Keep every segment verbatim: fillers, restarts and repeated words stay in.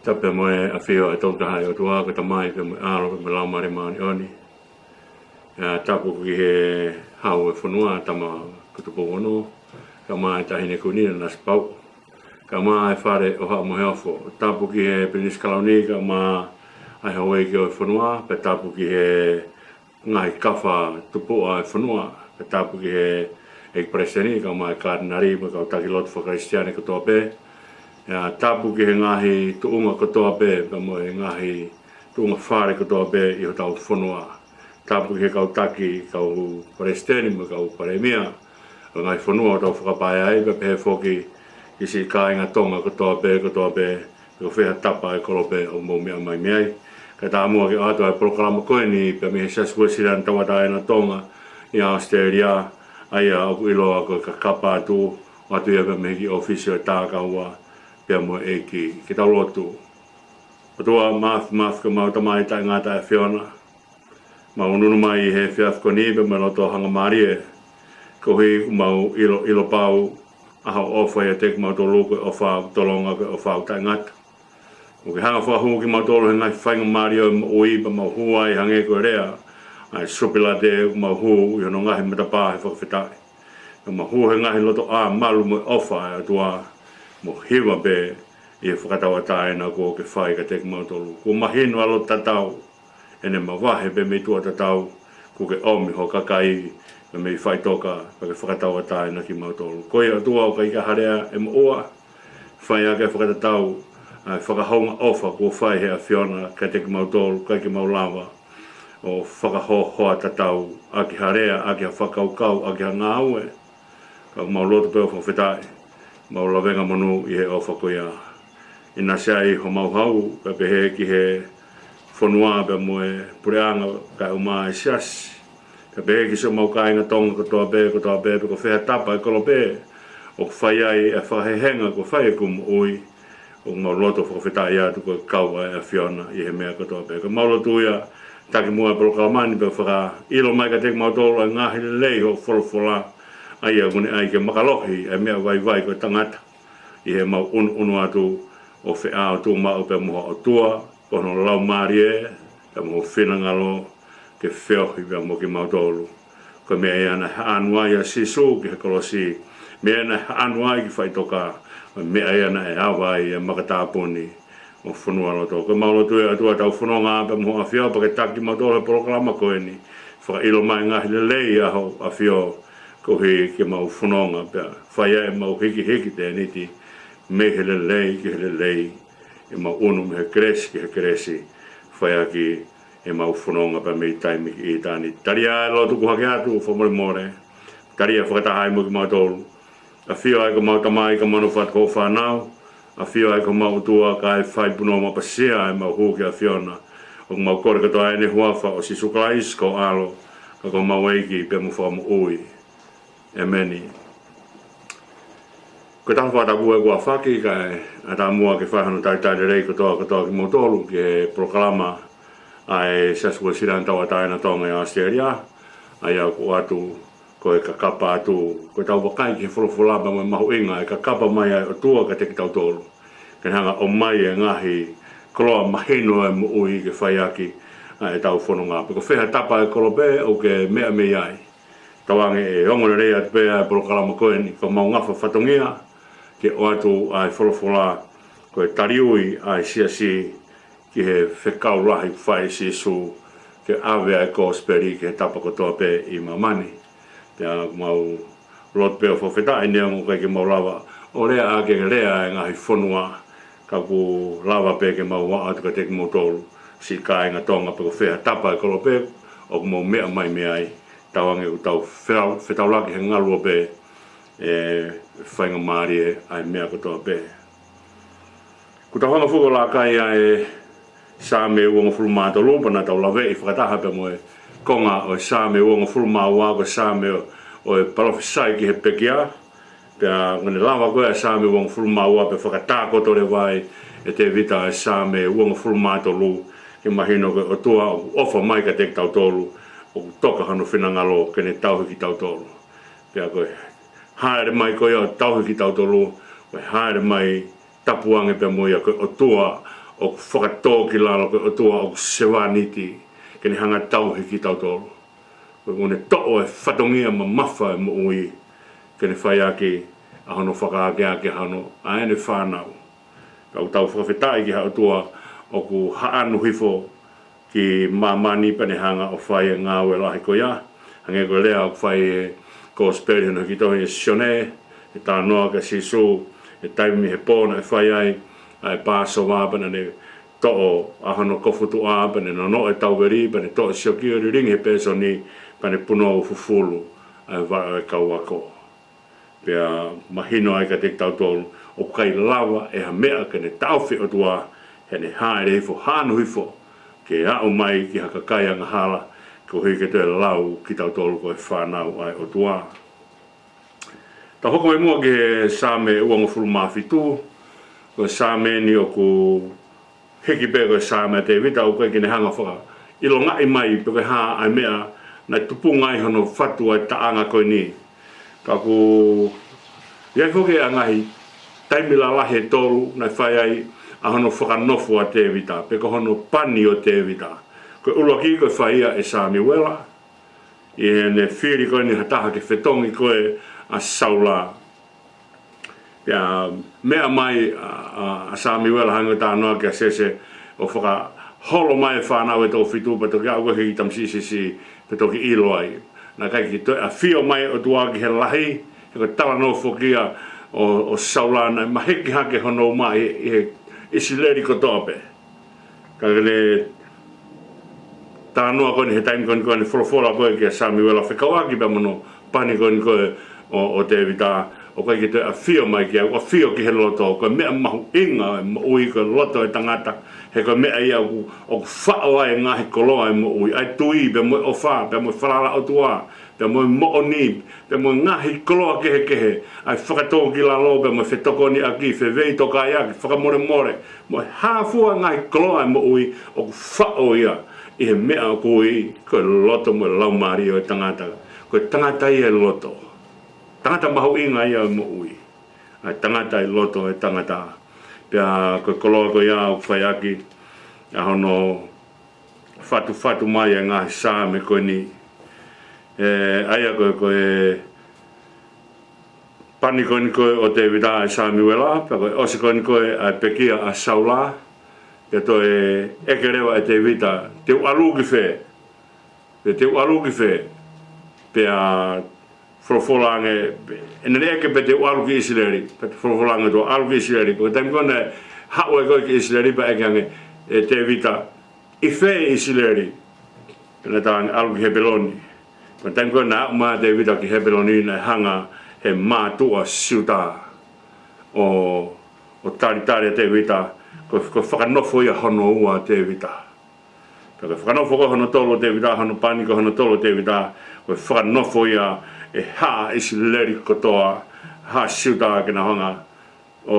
Tapu mo e ʻafio ʻa e Tolu Tahaʻi ʻOtua, ko e Tamai pea mo e ʻAlo pea mo e Laumālie Māʻoniʻoni. ʻIo, tapu ki he hau ʻo e fonua, Tama ko Tupou Ono, kae ʻumaʻā e Taʻahine Kuini Nanasipauʻu, kae ʻumaʻā e Fale ʻo Haʻa Moheofo. Tapu ki he Pilinisi Kalauni, kae ʻumaʻā ʻa e houʻeiki ʻo e fonua, pea tapu ki he ngaahi kafa tupuʻa ʻo e fonua, pea tapu ki he ʻEiki Palesiteni, kae ʻumaʻā e Katinali, mo e kau taki lotu fakakalisitiane kotoa pē. ʻIo, tapu ki he ngaahi tuʻunga kotoa pē, pea mo e ngaahi tuʻunga fale kotoa pē ʻi hotau fonua. Tapu ki he kau taki, kau palesiteni, mo e kau palēmia ʻo e ngaahi fonua ʻoku tau fakapae ai, pea pehē foki ki siʻi kāinga Tonga kotoa pē, kotoa pē, pe ko fē ha tapa ʻo e kolope ʻoku mou meʻa mai mei ai. Kae ʻatā muʻa ke ʻoatu ʻa e polokalama ko eni pē mei he Siasi Uēsiliana Tauʻatāina Tonga ʻi ʻAositelēlia, ʻa ia ʻoku ʻiloa ko e Kakapa Atu, ʻoatu ia pē mei he kiʻi ʻōfisi ʻo e Tākaua pea mo e ʻEiki. Ke tau lotu. ʻOtua Māfimafi, ko homau Tamai taʻengata ʻa e ʻAfiona, mau ʻunuʻunu mai ʻi he efiafi ko eni pea mo e loto hangamālie, koeʻuhi ʻoku mau ʻilo, ʻilo pau ʻa hoʻo ʻofa ʻiate kimautolu, ko e ʻofa ʻoku tolonga, ko e ʻofa ʻoku taʻengata. ʻOku ke hanga ʻo fakahū kimautolu he ngaahi faingamālie ʻo e moʻui, pea mau hū ai hangē ko e lea ʻa e Sōpilate, ʻoku mau hū ʻi hono ngaahi matapā he fakafetaʻi. Pea mau hū he ngaahi lotoʻā malu mo e ʻofa ʻa e ʻOtua, mo hiva pē ʻi he fakatauʻatāina kuo ke fai kiate kimautolu. Kuo mahino ʻa e loto tatau, ʻene mavahe pē mei tuʻa tatau, kuo ke ʻomi ho kakai mei faʻitoka, pea ke fakatauʻatāina kimautolu. Ko ia ʻOtua, ʻoku ʻikai ke ʻi ai ha lea ʻe moʻua, fai ʻaki e fakatatau ʻa e fakahounga ʻofa kuo fai ʻe he ʻAfiona kiate kimautolu, ʻikai ke mau lava ʻo fakahoahoa tatau ʻaki ha lea, ʻaki ha fakakaukau, ʻaki ha ngāue. Ka ʻoku mau lotu pē ʻo fakafetaʻi, mau lavengamonū ʻi he ʻofa ko ia. ʻInasi ai homau hau, kae pehē ki he fonua pea mo e puleʻanga, kae ʻumaʻā e siasi, kae pehē ki siʻomau kāinga Tonga kotoa pē, kotoa pē, pe ko fē ha tapa ʻo e kolope ʻoku fai ai e fakahehenga kuo fai ʻeku moʻui, ʻoku mau lotu ʻo fakafetaʻi atu ko e kau ʻa e ʻAfiona ʻi he meʻa kotoa pē. Ka mau lotu ia, taki muʻa e polokalama ni pea fakaʻilo mai kiate kimautolu ʻa e ngaahi lelei hoʻo folofola, ʻa ia ʻoku ne ʻai ke makalohi ʻa e meʻa vaivai ko e tangata, ʻi heʻemau ʻunuʻunu atu ʻo feʻaotuʻu maʻu pē mo ho ʻOtua, ko hono Laumālie, pea mo ho finangalo, ke feohi pea mo kimautolu. Ko e meʻa ia naʻe haʻanu ai ʻa Sīsū ki he kolosi, meʻa ia naʻe haʻanu ai ki faʻitoka, ko e meʻa ia naʻe ava ai e makatāpuni ʻo fonualoto. Ko ʻemau lotu ē ʻOtua, tau fononga pē mo ho ʻAfio pea ke taki kimautolu he polokalama ko eni, fakaʻilo mai e ngaahi lelei ʻa ho ʻAfio, koeʻuhi ke mau fononga pea fai ai ʻemau hikihiki tēniti mei he lelei ki he lelei, ʻemau ʻunu mei he kelesi ki he kelesi, fai ʻaki ʻemau fononga pea mei taimi ki ʻitāniti. Tali ā e lotu kuo hake atu, fakamolemole. Tali ā fakataha ai mo kimautolu. ʻAfio ai ko homau Tamai, ka mau nofo atu ko hoʻo fānau. ʻAfio ai ko homau ʻOtua, kae fai punou maʻu pasia ʻemau hū ki he ʻAfiona. ʻOku mau kole kotoa ʻi he huafa ʻo Sīsū Kalaisi ko ho ʻAlo, ka ko homau ʻEiki pea mo Fakamoʻui. ʻĒmeni. Ko e taha fakatapu ē kuo ʻafaki, kae ʻatā muʻa ke fai hano talitali lelei kotoa, kotoa kimoutolu ki he polokalama ʻa e Siasi Uēsiliana Tauʻatāina Tonga ʻi ʻAositelēlia, ʻa ia ʻoku ʻoatu ko e Kakapa Atu. Ko ʻetau vakai ki he folofola pea mo e mahuʻinga e kakapa mai ʻa e ʻOtua kiate kitautolu, ke ne hanga ʻo ʻomai e ngaahi koloa mahino ʻo e moʻui ke fai ʻaki ʻa ʻetau fononga. Pe ko fē ha tapa ʻo e kolope ʻoku ke meʻa mei ai, tauange ʻe ongo lelei atu pē ʻa e polokalama ko eni, ko homau ngafa fatongia ke ʻoatu ʻa e folofola, ko e taliui ʻa e siasi ki he fekau lahi ʻoku fai ʻe Sīsū, ke ʻave ʻa e kosipeli ki he tapa kotoa pē ʻi māmani. Pea mau lotu pē ʻo fakafetaʻi neongo ʻoku ʻikai ke mau lava ʻo lea ʻaki e lea ʻa e ngaahi fonua, ka ʻoku lava pē ke mau ʻoatu kiate kimoutolu, siʻi kāinga Tonga, pe ko fē ha tapa ʻo e kolope ʻoku mou meʻa mai mei ai, tauange ʻoku tau fetau-, fetaulaki he ngaluope, ʻe faingamālie ʻa e meʻa kotoa pē. Kuo tau hanga foki ʻo laka ʻi he Saame uongofulu mā tolu, pea naʻa tau laveʻi fakataha pē mo e konga ʻo e Saame uongofulu mā ua, ko e Saame ʻo, ʻo e palōfisai ki he pekia. Pea ʻoku ne lava ko ē ʻa e Saame uongofulu mā ua pea fakatākoto leva ai ʻe Tēvita ʻa e Saame uongofulu mā tolu, ke mahino ko e ʻOtua ʻoku ʻofa mai kiate kitautolu, ʻoku toka hono finangalo ke ne tauhi kitautolu. Pea ko e hāʻele mai ko ia ʻo tauhi kitautolu, ko e hāʻele mai tapu ange pea mo ia, ko e ʻOtua ʻoku fakatōkilalo ko e ʻOtua ʻoku sevāniti, ke ne hanga ʻo tauhi kitautolu. Ko ʻene toʻo e fatongia mamafa e moʻui, ke ne fai ʻaki ʻa hono fakaakeake ʻa hono, ʻa ʻene fānau. Ka ʻoku tau fakafetaʻi ki he ʻOtua ʻoku haʻanu hifo ki māmani pea ne hanga ʻo fai e ngāue lahi ko ia. Hangē ko e lea ʻoku fai ʻe he Kosipeli hono hiki tohi ʻe Sione, ʻi he talanoa kia Sīsū, he taimi he pō naʻe fai ai ʻa e Pāsova pea naʻa ne toʻo ʻa hono kofu tuʻa pea ne nonoʻo e tauveli pea ne toʻo e siokio lilingi he pēsoni pea ne punou fufulu ʻa e vaʻe ʻo e kau ako. Pea mahino ai kiate kitautolu, ʻoku ʻikai lava ʻe ha meʻa ke ne taʻofi e ʻOtua, he ʻene hāʻele hifo, haʻanu hifo, ke aʻu mai ki ha kakai angahala, koeʻuhi ke toe lau kitautolu ko e fānau ʻa e ʻOtua. Tau hoko mai muʻa ki he Saame uangofulu mā fitu, ko e Saame eni ʻoku hiki pē ko e Saame ʻa Tēvita, ʻoku ʻikai ke ne hanga ʻo fakaʻilongaʻi mai pe ko e hā ʻa e meʻa naʻe tupunga ai hono fatu ʻa e taʻanga ko eni. Ka ʻoku ʻi ai foki ʻa e ngaahi taimi lalahi ʻe tolu naʻe fai ai ʻa hono fakanofo ʻa Tēvita, pe ko hono pani ʻo Tēvita. Ko e ʻuluaki ko e fai ia ʻe Samiuela, ʻi heʻene fili ko eni ha taha ke fetongi ko ē ʻa Saula. Pea meʻa mai ʻa, ʻa, ʻa Samiuela hangē ko e talanoa kia Sese, ʻo fakaholo mai e fānau ʻe toko fitu, pea toki aʻu ko ē ki he tamasiʻi siʻisiʻi, pea toki ʻilo ai. Naʻe ʻikai ke toe ʻafio mai e ʻOtua ki he lahi, he ko e talanoa foki ia ʻo, ʻo Saula naʻe maheki hake hono uma ʻi, ʻi he ʻIsileli kotoa pē. Ka ko e talanoa ko eni he taimi ko eni ko eni folofola ko ē kia Samiuela fekauʻaki pea mo hono pani ko eni ko ē ʻo, ʻo Tēvita, ʻoku ʻikai ke toe ʻafio mai ki ai, ʻoku ʻafio ki he loto, ko e meʻa mahuʻinga e moʻui ko e loto e tangata, he ko e meʻa ia ʻoku, ʻoku faʻo ai e ngaahi koloa e moʻui, ʻa e tui, pea mo e ʻofa, pea mo e falala ʻOtua, pea mo e moʻoni, pea mo e ngaahi koloa kehekehe, ʻa e fakatōkilalo, pea mo e fetokoniʻaki, feveitokaiʻaki, fakamolemole, mo e hā fua e ngaahi koloa e moʻui ʻoku faʻo ia ʻi he meʻa ʻoku ui ko e loto mo e laumālie ʻo e tangata. Ko e tangata ia e loto. Tangata mahuʻinga ia e moʻui. ʻA e tangata e loto e tangata. Pea ko e koloa ko ia ʻoku fai ʻaki ʻa hono fatufatu mai e ngaahi Saame ko eni. ʻE, ʻa ia ko e, ko e pani ko eni ko ē ʻo Tēvita ʻa e Samiuela, pea ko e ʻosi ko eni ko ē ʻa e pekia ʻa Saula, pea toe ʻeke leva ʻe Tēvita, te u ʻalu ki fē? Pea te u ʻalu ki fē? Pea folofola ange, ʻene ʻeke pē te u ʻalu ki ʻIsileli, pea folofola ange te u ʻalu ki ʻIsileli, pea ko e taimi ko ē naʻe haʻu ai ko ē ki ʻIsileli pea ʻeke ange ʻe Tēvita, ʻi fē ʻi ʻIsileli? Pea naʻe talaange ʻalu ki Hepeloni. Ko e taimi ko ē naʻe aʻu mai ʻa Tēvita ki Hepeloni naʻe hanga ʻe he mātuʻa Siuta ʻo, ʻo talitali ʻa Tēvita, ko, ko e fakanofo ia hono ua ʻa Tēvita. Pea ko e fakanofo ko ē hono tolu ʻo Tēvita, hono pani ko ē hono tolu ʻo Tēvita, ko e fakanofo ia ʻe he haʻa ʻIsileli kotoa, haʻa Siuta ke nau hanga ʻo,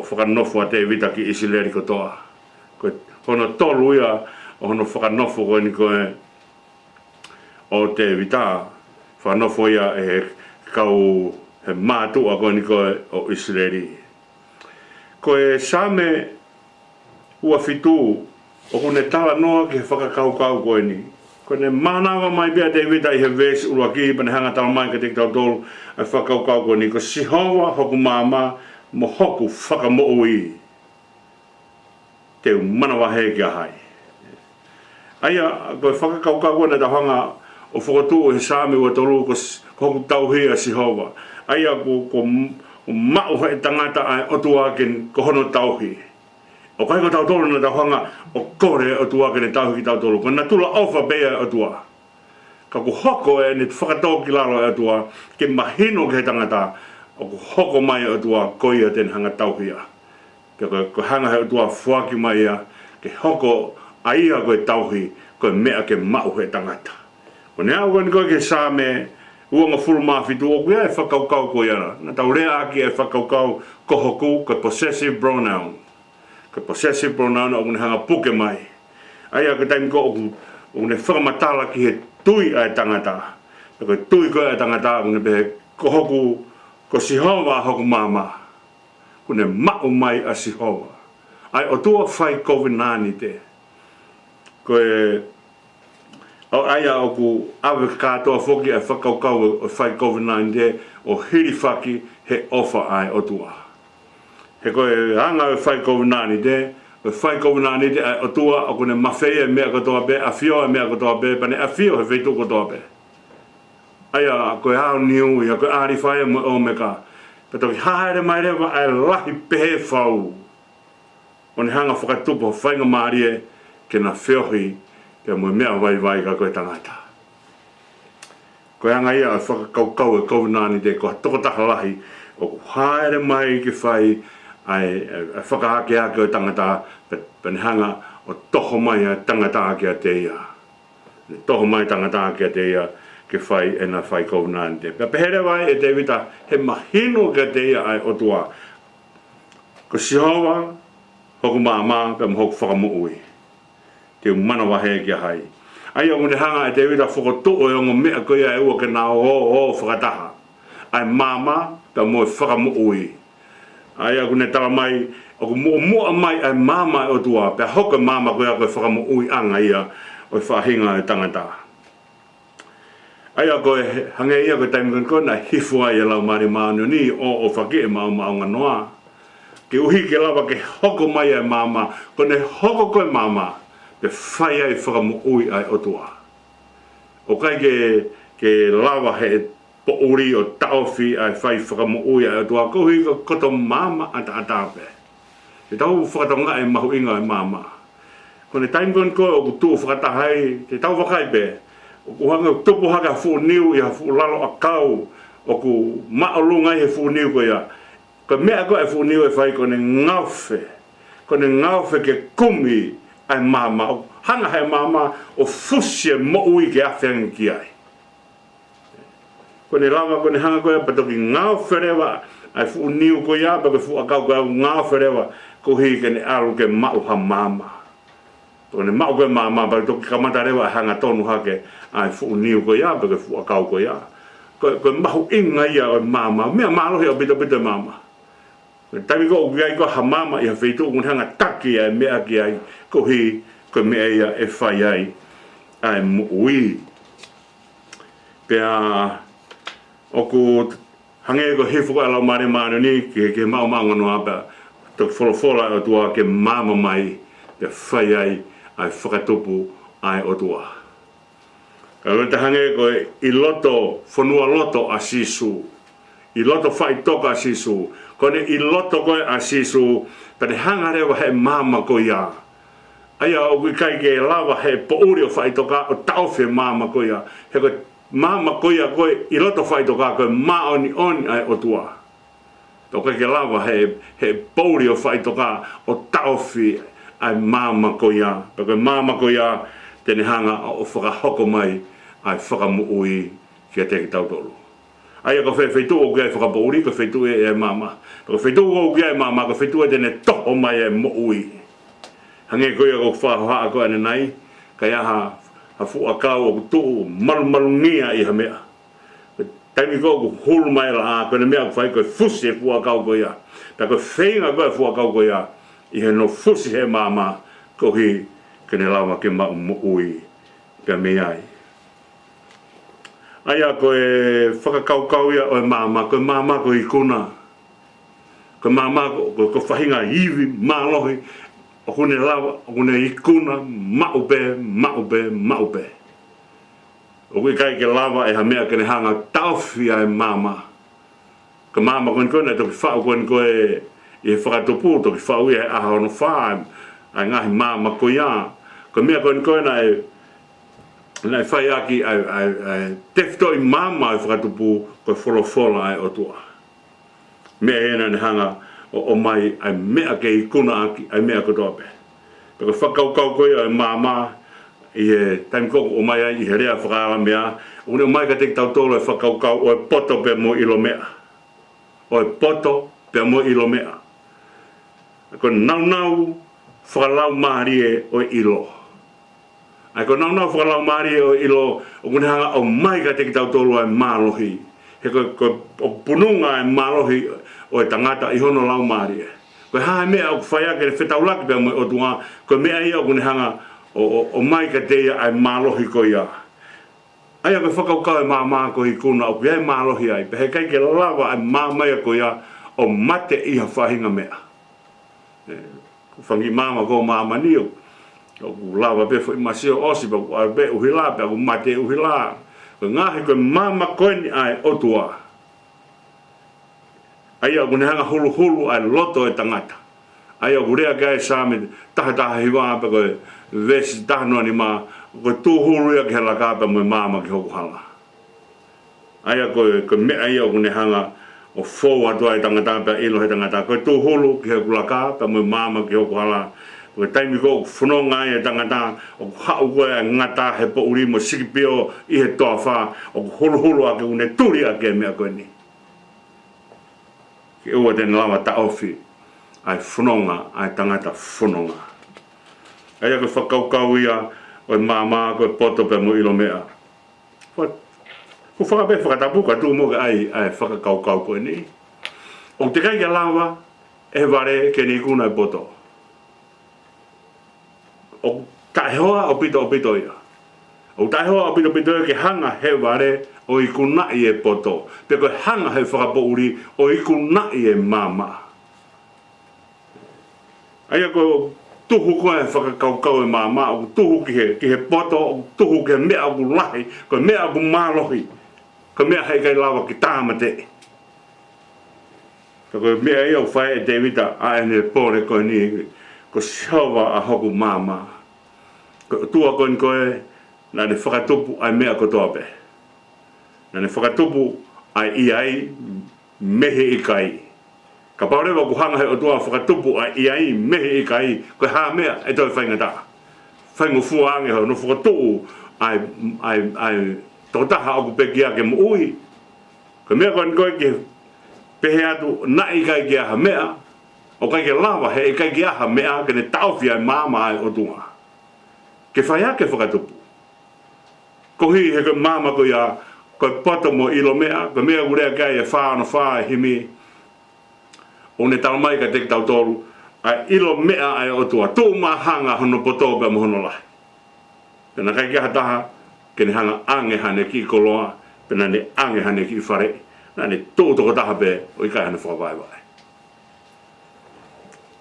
ʻo fakanofo ʻa Tēvita ki ʻIsileli kotoa. Ko hono tolu ia ʻo hono fakanofo ko eni ko ē ʻo Tēvita, fakanofo ia ʻe he kau he mātuʻa ko eni ko ē ʻo ʻIsileli. Ko e Saame ua fitu, ʻoku ne talanoa ki he fakakaukau ko eni. Ko ʻene mānava mai pē ʻa Tēvita ʻi he veesi ʻuluaki, pea ne hanga ʻo talamai kiate kitautolu ʻa e fakakaukau ko eni, ko Sihova hoku maama mo hoku fakamoʻui, te u manavahē kia hai? ʻA ia, ko e fakakaukau ko ē naʻa tau hanga ʻo fokotuʻu he Saame ua tolu, ko s-, ko hoku tauhi ʻa Sihova. ʻA ia, ko, ko m-, ko e maʻu ʻe he tangata ʻa e ʻOtua ke, ko hono tauhi. ʻOku ʻikai ko tautolu naʻa tau hanga ʻo kole e ʻOtua ke ne tauhi kitautolu. Ko e natula ʻofa pē ia ʻa e ʻOtua. Ka ʻoku hoko ʻene fakatōkilalo ʻa e ʻOtua ke mahino ki he tangata, ʻoku hoko mai ʻa e ʻOtua ko ia te ne hanga ʻo tauhi ia. Pea ko e, ko e hanga ʻe he ʻOtua ʻo foaki mai ia, ke hoko ʻa ia ko e tauhi, ko e meʻa ke maʻu ʻe he tangata. Ko ʻene aʻu ko eni ko ē ki he Saame uangofulu mā fitu, ʻoku ʻi ai e fakakaukau ko ia. Naʻa tau lea ʻaki e fakakaukau ko hoku, ko e possessive pronoun. Ko e possessive pronoun ʻoku ne hanga ʻo puke mai. ʻA ia ko e taimi ko ē ʻoku, ʻoku ne fakamatala ki he tui ʻa e tangata. Pea ko e tui ko ē ʻa e tangata ʻoku ne pehē, ko hoku, ko Sihova hoku maama. ʻOku ne maʻu mai ʻa Sihova. ʻa e ʻOtua fai kovinānite. Ko e ʻa ia ʻoku ʻave kātoa foki ʻa e fakakaukau ʻo e fai kovinānite ʻo hilifaki he ʻofa ʻa e ʻOtua. He ko e anga ʻo e fai kovinānite, ʻo e fai kovinānite ʻa e ʻOtua ʻoku ne mafeia e meʻa kotoa pē, ʻafioʻi e meʻa kotoa pē, pea ne ʻafio he feituʻu kotoa pē. ʻA ia ko e ʻAoniu ia, ko e ʻAlifa ia mo e ʻOmeka. Pea toki hāʻele mai leva ʻa e lahi pehē fau ʻo ne hanga ʻo fakatupu ha faingamālie ke na feohi pea mo e meʻa vaivai ka ko e tangata. Ko e anga ia ʻo e fakakaukau ʻo e kovinānite, ko ha tokotaha lahi ʻoku hāʻele mai ke fai ʻa e, ʻa e fakaakeake ʻo e tangata, pea, pea ne hanga ʻo toho mai ʻa e tangata kiate ia. Ne toho mai tangata kiate ia ke fai ʻena fai kovinānite. Pea pehē leva ai ʻe Tēvita, he mahino kiate ia ʻa e ʻOtua, ko Sihova hoku maama pea mo hoku fakamoʻui. Te u manavahē kia hai? ʻA ia ʻoku ne hanga ʻe Tēvita ʻo fokotuʻu e ongo meʻa ko ia ʻe ua ke na ō, ō fakataha. ʻA e maama pea mo e fakamoʻui. ʻA ia ʻoku ne tala mai, ʻoku muʻomuʻa mai ʻa e maama ʻo e ʻOtua, pea hoko e maama ko ia ko e fakamoʻuiʻanga ia ʻo e faʻahinga ʻo e tangata. ʻA ia ko e hangē ia ko e taimi ko ē naʻe hifo ai e Laumālie Māʻoniʻoni ʻo ʻoʻofaki e maʻumaʻunga noa. Koeʻuhi ke lava ke hoko mai ʻa e maama, ko ʻene hoko ko ē maama, pea fai ai e fakamoʻui ʻa e ʻOtua. ʻOku ʻikai ke, ke lava he poʻuli ʻo taʻofi ʻa e fai fakamoʻui ʻa e ʻOtua koeʻuhi ko e koto maama ʻataʻatā pē. Te tau fakatokangaʻi e mahuʻinga ʻo e maama. Ko ʻene taimi ko eni ko ē ʻoku tuʻu fakataha ai, te tau vakai pē, ʻoku hanga ʻo tupu hake ha fuʻu niu ʻi ha fuʻu lalo ʻakau, ʻoku māʻolunga ai he fuʻu niu ko ia. Ko e meʻa ko ē ʻa e fuʻu niu ʻe fai ko ʻene ngaofe, ko ʻene ngaofe ke kumi ʻa e maama, ʻo hanga he maama ʻo fusi e moʻui ke afe ange ki ai. Ko ʻene lava, ko ʻene hanga ko ia pea toki ngaofe leva ʻa e fuʻu niu ko ia, pea ko e fuʻu ʻakau ko ia ʻoku ngaofe leva, koeʻuhi ke ne ʻalu ke maʻu ha maama. Ko ʻene maʻu ko ē maama, pea toki kamata leva ʻa e hangatonu hake ʻa e fuʻu niu ko ia, pea ko e fuʻu ʻakau ko ia. Ko, ko e mahuʻinga ia ʻo e maama, meʻa mālohi ʻaupito ʻaupito e maama. Taimi ko ē ʻoku ʻi ai ko ē ha maama ʻi ha feituʻu, ʻoku ne hanga ʻo taki ʻa e meʻa ki ai, koeʻuhi ko e meʻa ia ʻe fai ai ʻa e moʻui. Pea ʻoku hangē ko e hifo ko ē ʻa e Laumālie Māʻoniʻoni ki he, ki he maʻumaʻunga noa pea toki folofola ʻa e ʻOtua ke maama mai, pea fai ai ʻa e fakatupu ʻa e ʻOtua. Ka ʻoku ʻikai te hangē ko e ʻi loto, fonualoto ʻa Sīsū. ʻI loto faʻitoka ʻa Sīsū. Ko ʻene ʻi loto ko ē ʻa Sīsū, pea ne hanga leva he maama ko ia. ʻA ia ʻoku ʻikai ke lava he poʻuli ʻo faʻitoka ʻo taʻofi e maama ko ia. He ko e maama ko ia ko ē ʻi loto faʻitoka ko e māʻoniʻoni ʻa e ʻOtua. Pea ʻoku ʻikai ke lava he, he poʻuli ʻo faʻitoka ʻo taʻofi ʻa e maama ko ia. Pea ko e maama ko ia te ne hanga ʻo fakahoko mai ʻa e fakamoʻui kiate kitautolu. ʻA ia ko e feituʻu ʻoku ʻi ai e fakapoʻuli, ko e feituʻu ia ʻa e maama. Pea ko e feituʻu ʻoku ʻi ai e maama, ko e feituʻu ia te ne toho mai ʻa e moʻui. Hangē ko ia ko e fakahohaʻa ko ē ʻanenai, ka ʻi ai ha, ha fuʻu ʻakau ʻoku tuʻu malumalungia ʻi ha meʻa. Taimi ko ē ʻoku hulu mai e laʻā, ko ʻene meʻa ʻoku fai ko e fusi e fuʻu ʻakau ko ia. Pea ko e feinga ko ē e fuʻu ʻakau ko ia ʻi heʻene fusi he maama, koeʻuhi ke ne lava ke maʻu moʻui pea mei ai. ʻA ia ko e fakakaukau ia ʻo e maama, ko e maama ko e ikuna. Ko e maama ko, ko, ko e faʻahinga ivi mālohi, ʻoku ne lava, ʻoku ne ikuna maʻu pē, maʻu pē, maʻu pē. ʻOku ʻikai ke lava ʻe ha meʻa ke ne hanga ʻo taʻofi ʻa e maama. Ko e maama ko eni ko ē naʻe toki faʻu ko eni ko ē ʻi he fakatupu, toki faʻu ia he ʻaho hono fā, ʻa e ngaahi maama ko ia. Ko e meʻa ko eni ko ē naʻe, naʻe fai ʻaki ʻa e, ʻa e, ʻa e tefitoʻi maama ʻo e fakatupu, ko e folofola ʻa e ʻOtua. Meʻa ia naʻa ne hanga ʻo, ʻomai ʻa e meʻa ke ikuna ʻaki ʻa e meʻa kotoa pē. Pea ko e fakakaukau ko ia ʻo e maama, ʻi he taimi ko ē ʻoku ʻomai ai ʻi he lea faka-ʻAlamea, ʻoku ne ʻomai kiate kitautolu e fakakaukau ʻo e poto pea mo e ʻilo meʻa. ʻO e poto pea mo e ʻilo meʻa. Ko e naunau fakalaumālie ʻo e ʻilo. ʻA ia ko e naunau fakalaumālie ʻo e ʻilo, ʻoku ne hanga ʻo ʻomai kiate kitautolu ʻa e mālohi. He ko, ko, ʻoku pununga ʻa e mālohi ʻo e tangata ʻi hono laumālie. Ko e hā e meʻa ʻoku fai ʻaki ʻene fetaulaki pea mo e ʻOtua, ko e meʻa ia ʻoku ne hanga ʻo, ʻo, ʻo ʻomai kiate ia ʻa e mālohi ko ia. ʻA ia ko e fakakaukau ʻa e maama ko e ikuna ʻoku ʻi ai e mālohi ai, pea heʻikai ke lava ʻa e maama ia ko ia ʻo mate ʻi ha faʻahinga meʻa. ʻE, ko e fanga kiʻi maama ko ē ʻo māmani ʻoku, ʻoku lava pē foʻi masi ʻo ʻosi pea ʻoku ʻave pē ʻuhila pea ʻoku mate ʻuhila. Ko e ngaahi, ko e maama ko eni ʻa e ʻOtua, ʻa ia ʻoku ne hanga ʻo huluhulu ʻa e loto ʻo e tangata. ʻA ia ʻoku lea ki ai e Saame taha taha hiva pea ko e veesi taha noa nima, ko e tūhulu ia ki he laka pea mo e maama ki hoku hala. ʻA ia ko e, ko e meʻa ia ʻoku ne hanga ʻo fou atu ai e tangata pea ʻilo ʻe he tangata, ko e tūhulu ki hoku laka pea mo e maama ki hoku hala. Ko e taimi ko ē ʻoku fononga ai e tangata, ʻoku haʻu ko ē ʻa e ngata he poʻuli mo e sikipio ʻi he toafa, ʻoku huluhulu ʻaki, ʻoku ne tuli ʻaki e meʻa ko eni. Ke ʻoua te ne lava taʻofi ʻa e fononga ʻa e tangata fononga. ʻA ia ko e fakakaukau ia ʻo e maama, ko e poto pea mo e ʻilo meʻa. Fa-, ʻoku faka-, pē fakatapu ka tuʻu mo ke ʻai ʻa e fakakaukau ko eni. ʻOku teʻeki ai ke lava ʻe he vale ke ne ikuna e poto. ʻOku taʻehoa ʻaupito ʻaupito ia. ʻOku taʻehoa ʻaupito ʻaupito ia ke hanga ʻe he vale ʻo ikunaʻi e poto, pe ko e hanga ʻe he fakapoʻuli ʻo ikunaʻi e maama. ʻA ia ko e tuhu ko ē e fakakaukau ʻo e maama, ʻoku tuhu ki he, ki he poto, ʻoku tuhu ki he meʻa ʻoku lahi, ko e meʻa ʻoku mālohi, ko e meʻa heʻikai lava ke tāmateʻi. Ka ko e meʻa ia ʻoku fai ʻe Tēvita ʻa ʻene pole ko eni, ko Sihova ʻa hoku maama. Ko e ʻOtua ko eni ko ē naʻa ne fakatupu ʻa e meʻa kotoa pē. Naʻa ne fakatupu ʻa e ʻi ai mei he ʻikai. Kapau leva ʻoku hanga ʻe he ʻOtua ʻo fakatupu ʻa e ʻi ai mei he ʻikai, ko e hā e meʻa ʻe toe faingataʻa? Faingofua ange hono fokotuʻu ʻa e, ʻa e, ʻa e tokotaha ʻoku pekia ke moʻui. Ko e meʻa ko eni ko ē ke pehē atu naʻe ʻikai ke ʻi ai ha meʻa, ʻoku ʻikai ke lava heʻikai ke ʻi ai ha meʻa ke ne taʻofi ʻa e maama ʻa e ʻOtua. Ke fai ʻaki e fakatupu. Koeʻuhi he ko e maama ko ia, ko e poto mo e ʻilo meʻa, ko e meʻa ʻoku lea ki ai e fā ono fā e himi, ʻoku ne talamai kiate kitautolu ʻa e ʻilo meʻa ʻa e ʻOtua, tuʻu māhanga hono poto pea mo hono lahi. Pea naʻe ʻikai ke ʻi ai ha taha ke ne hanga ʻo ʻange haʻane kiʻi koloa, pe naʻa ne ʻange haʻane kiʻi faleʻi, naʻa ne tuʻu tokotaha pē ʻo ʻikai hano fakavaivai.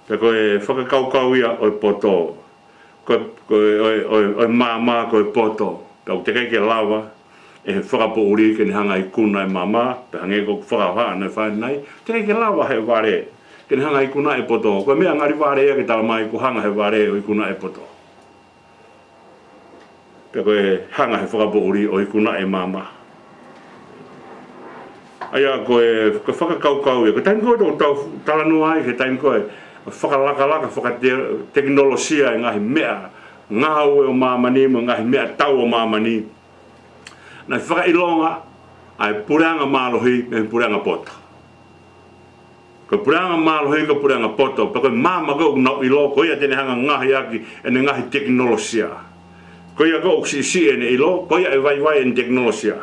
Pea ko e fakakaukau ia ʻo e poto, ko e, ko e, ʻo e, ʻo e, ʻo e maama ko e poto. Pea ʻoku teʻeki ai ke lava ʻe he fakapoʻuli ke ne hanga ʻo ikuna e maama, pea hangē ko ʻeku fakahohaʻa naʻe fai ʻanenai, teʻeki ai ke lava ʻe he vale ke ne hanga ʻo ikuna e poto. Ko e meʻa ngali vale ia ke talamai ʻoku hanga ʻe he vale ʻo ikuna e poto. Pea ko e hanga ʻe he fakapoʻuli ʻo ikuna e maama. ʻA ia ko e, ko e fakakaukau ia, ko e taimi ko ē ʻoku tau talanoa ai ki he taimi ko ē fakalakalaka, fakatekinolosia e ngaahi meʻa, ngāue ʻo māmani mo e ngaahi meʻatau ʻo māmani, naʻe fakaʻilonga ʻa e puleʻanga mālohi mei he puleʻanga poto. Ko e puleʻanga mālohi, ko e puleʻanga poto, pea ko e maama ko ē ʻoku nau ʻilo, ko ia te ne hanga ʻo ngaohi ʻaki ʻene ngaahi tekinolosia. Ko ia ko ē ʻoku siʻisiʻi ʻene ʻilo, ko ia ʻe vaivai ʻene tekinolosia.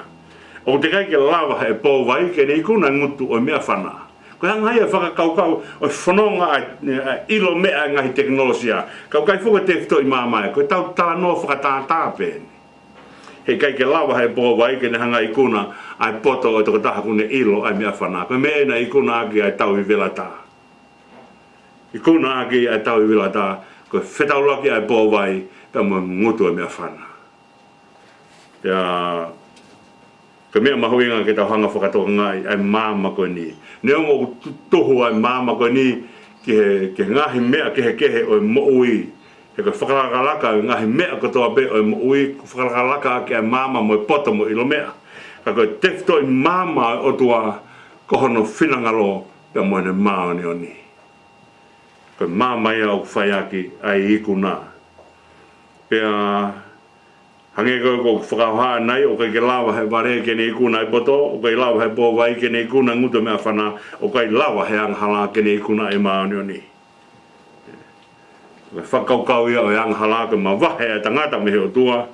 ʻOku teʻeki ai ke lava ʻe he pōvai ke ne ikuna e ngutu ʻo e meʻafana. Ko e anga ia e fakakaukau ʻo e fononga ʻa e, ʻa e ʻilo meʻa e ngaahi tekinolosia. Ka ʻoku ʻikai foki ke tefitoʻi maama ia, ko ʻetau talanoa fakatātā pē eni. Heʻikai ke lava ʻe he pōvai ke ne hanga ʻo ikuna ʻa e poto ʻo e tokotaha ʻoku ne ʻilo ʻa e meʻafana. Ko e meʻa ia naʻe ikuna ʻaki ʻa e tauhi velatā. Ikuna ʻaki ʻa e tauhi velatā, ko e fetaulaki ʻa e pōvai pea mo e ngutu ʻo e meʻafana. Pea ko e meʻa mahuʻinga ke tau hanga ʻo fakatokangaʻi ʻa e maama ko eni. Neongo ʻoku tu-, tuhu ʻa e maama ko eni ki he, ki he ngaahi meʻa kehekehe ʻo e moʻui, he ko e fakalakalaka ʻo e ngaahi meʻa kotoa pē ʻo e moʻui, ʻoku fakalakalaka ʻaki ʻa e maama mo e poto mo e ʻilo meʻa. Ka ko e tefitoʻi maama ʻo e ʻOtua ko hono finangalo pea mo ʻene māʻoniʻoni. Ko e maama ia ʻoku fai ʻaki ʻa e ikuna. Pea hangē ko ʻeku fakahohaʻa ʻanenai, ʻoku ʻikai ke lava ʻe he vale ke ne ikuna e poto, ʻoku ʻikai lava ʻe he pōvai ke ne ikuna e ngutu ʻo e meʻafana, ʻoku ʻikai lava ʻe he angahala ke ne ikuna e māʻoniʻoni. Ko e fakakaukau ia ʻo e angahala, ko e mavahe ʻa e tangata mei he ʻOtua,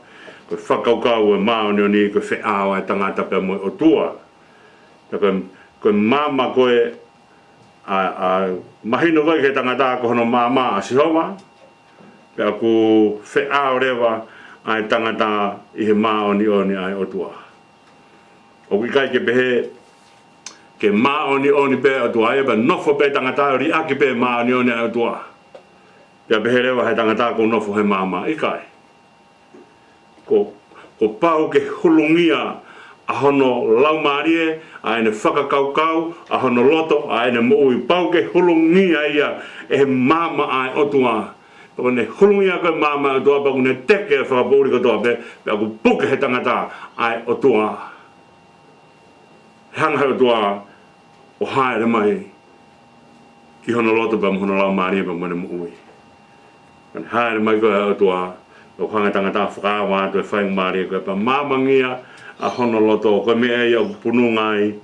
ko e fakakaukau ʻo e māʻoniʻoni, ko e feʻao ʻa e tangata pea mo e ʻOtua. Pea ko e, ko e maama ko ē ʻa, ʻa, mahino ko ē ki he tangata ko hono maama ʻa Sihova, pea ʻoku feʻao leva ʻa e tangata ʻi he māʻoniʻoni ʻa e ʻOtua. ʻOku ʻikai ke pehē ke māʻoniʻoni pē ʻa e ʻOtua ia, pea nofo pē tangata liʻaki pē māʻoniʻoni ʻa e ʻOtua. Pea pehē leva he tangata ʻoku nofo he maama, ʻikai. Ko, ko pau ke hulungia ʻa hono laumālie, ʻa ʻene fakakaukau, ʻa hono loto, ʻa ʻene moʻui. Pau ke hulungia ia ʻe he maama ʻa e ʻOtua. Pea ko ʻene hulungia ko ē maama ʻa e ʻOtua, pea ʻoku ne teke e fakapoʻuli kotoa pē, pea ʻoku puke he tangata ʻa e ʻOtua. Hanga he ʻOtua ʻo hāʻele mai ki hono loto pea mo hono laumālie pea mo ʻene moʻui. Ka ne hāʻele mai ko ē ʻa e ʻOtua, ʻo hanga tangata fakaava atu e faingamālie ko ē pea maamangia ʻa hono loto, ko e meʻa ia ʻoku pununga ai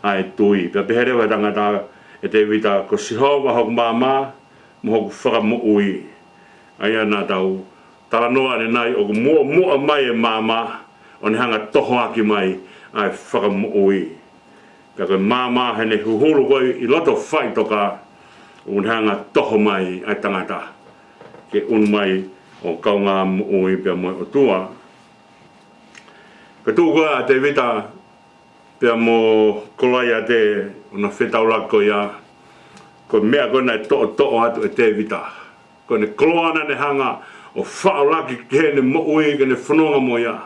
ʻa e tui. Pea pehē leva he tangata ʻe Tēvita, ko Sihova hoku maama mo hoku fakamoʻui. ʻA ia naʻa tau talanoa ʻanenai ʻoku muʻomuʻa mai e maama, ʻo ne hanga tohoakiʻi mai ʻa e fakamoʻui. Pea ko e maama heʻene huhulu ko ē ʻi loto faʻitoka, ʻo ne hanga toho mai ʻa e tangata ke ʻunu mai ʻo kaungā moʻui pea mo e ʻOtua. Ko e tuʻu ko ē ʻa Tēvita pea mo Kolaiate ʻo na fetaulaki ko ia, ko e meʻa ko ē naʻe toʻotoʻo atu ʻe Tēvita. Ko ʻene koloa naʻa ne hanga ʻo faʻolaki ki heʻene moʻui ke ne fononga mo ia,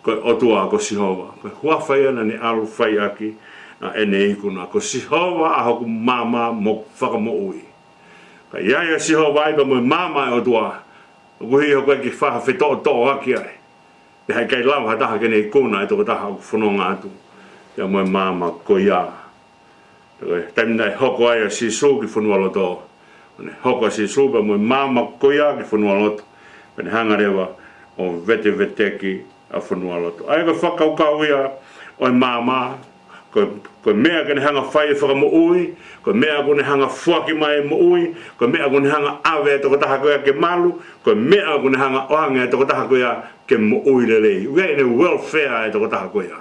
ko e ʻOtua ko Sihova. Ko e huafa ia naʻa ne ʻalu fai ʻaki ʻa ʻene ikuna, ko Sihova ʻa hoku maama mo hoku fakamoʻui. Ka ʻi ai ʻa Sihova ai pea mo e maama ʻa e ʻOtua, ʻoku ʻikai ke fai ha fetoʻotoʻoaki ai. Pea ʻikai lava ha taha ke ne ikuna e tokotaha ʻoku fononga atu pea mo e maama ko ia. Pea ko e taimi naʻe hoko ai ʻa Sīsū ki Fonualoto, ʻo ne hoko ʻa Sīsū pea mo e maama ko ia ki Fonualoto, pea ne hanga leva ʻo veteveteki ʻa Fonualoto. ʻA ia ko e fakakaukau ia ʻo e maama, ko, ko e meʻa ke ne hanga fai e fakamoʻui, ko e meʻa ʻoku ne hanga foaki mai e moʻui, ko e meʻa ʻoku ne hanga ʻave e tokotaha ko ia ke malu, ko e meʻa ʻoku ne hanga ʻoange e tokotaha ko ia ke moʻui lelei. ʻOku ʻi ai ʻene welfare e tokotaha ko ia.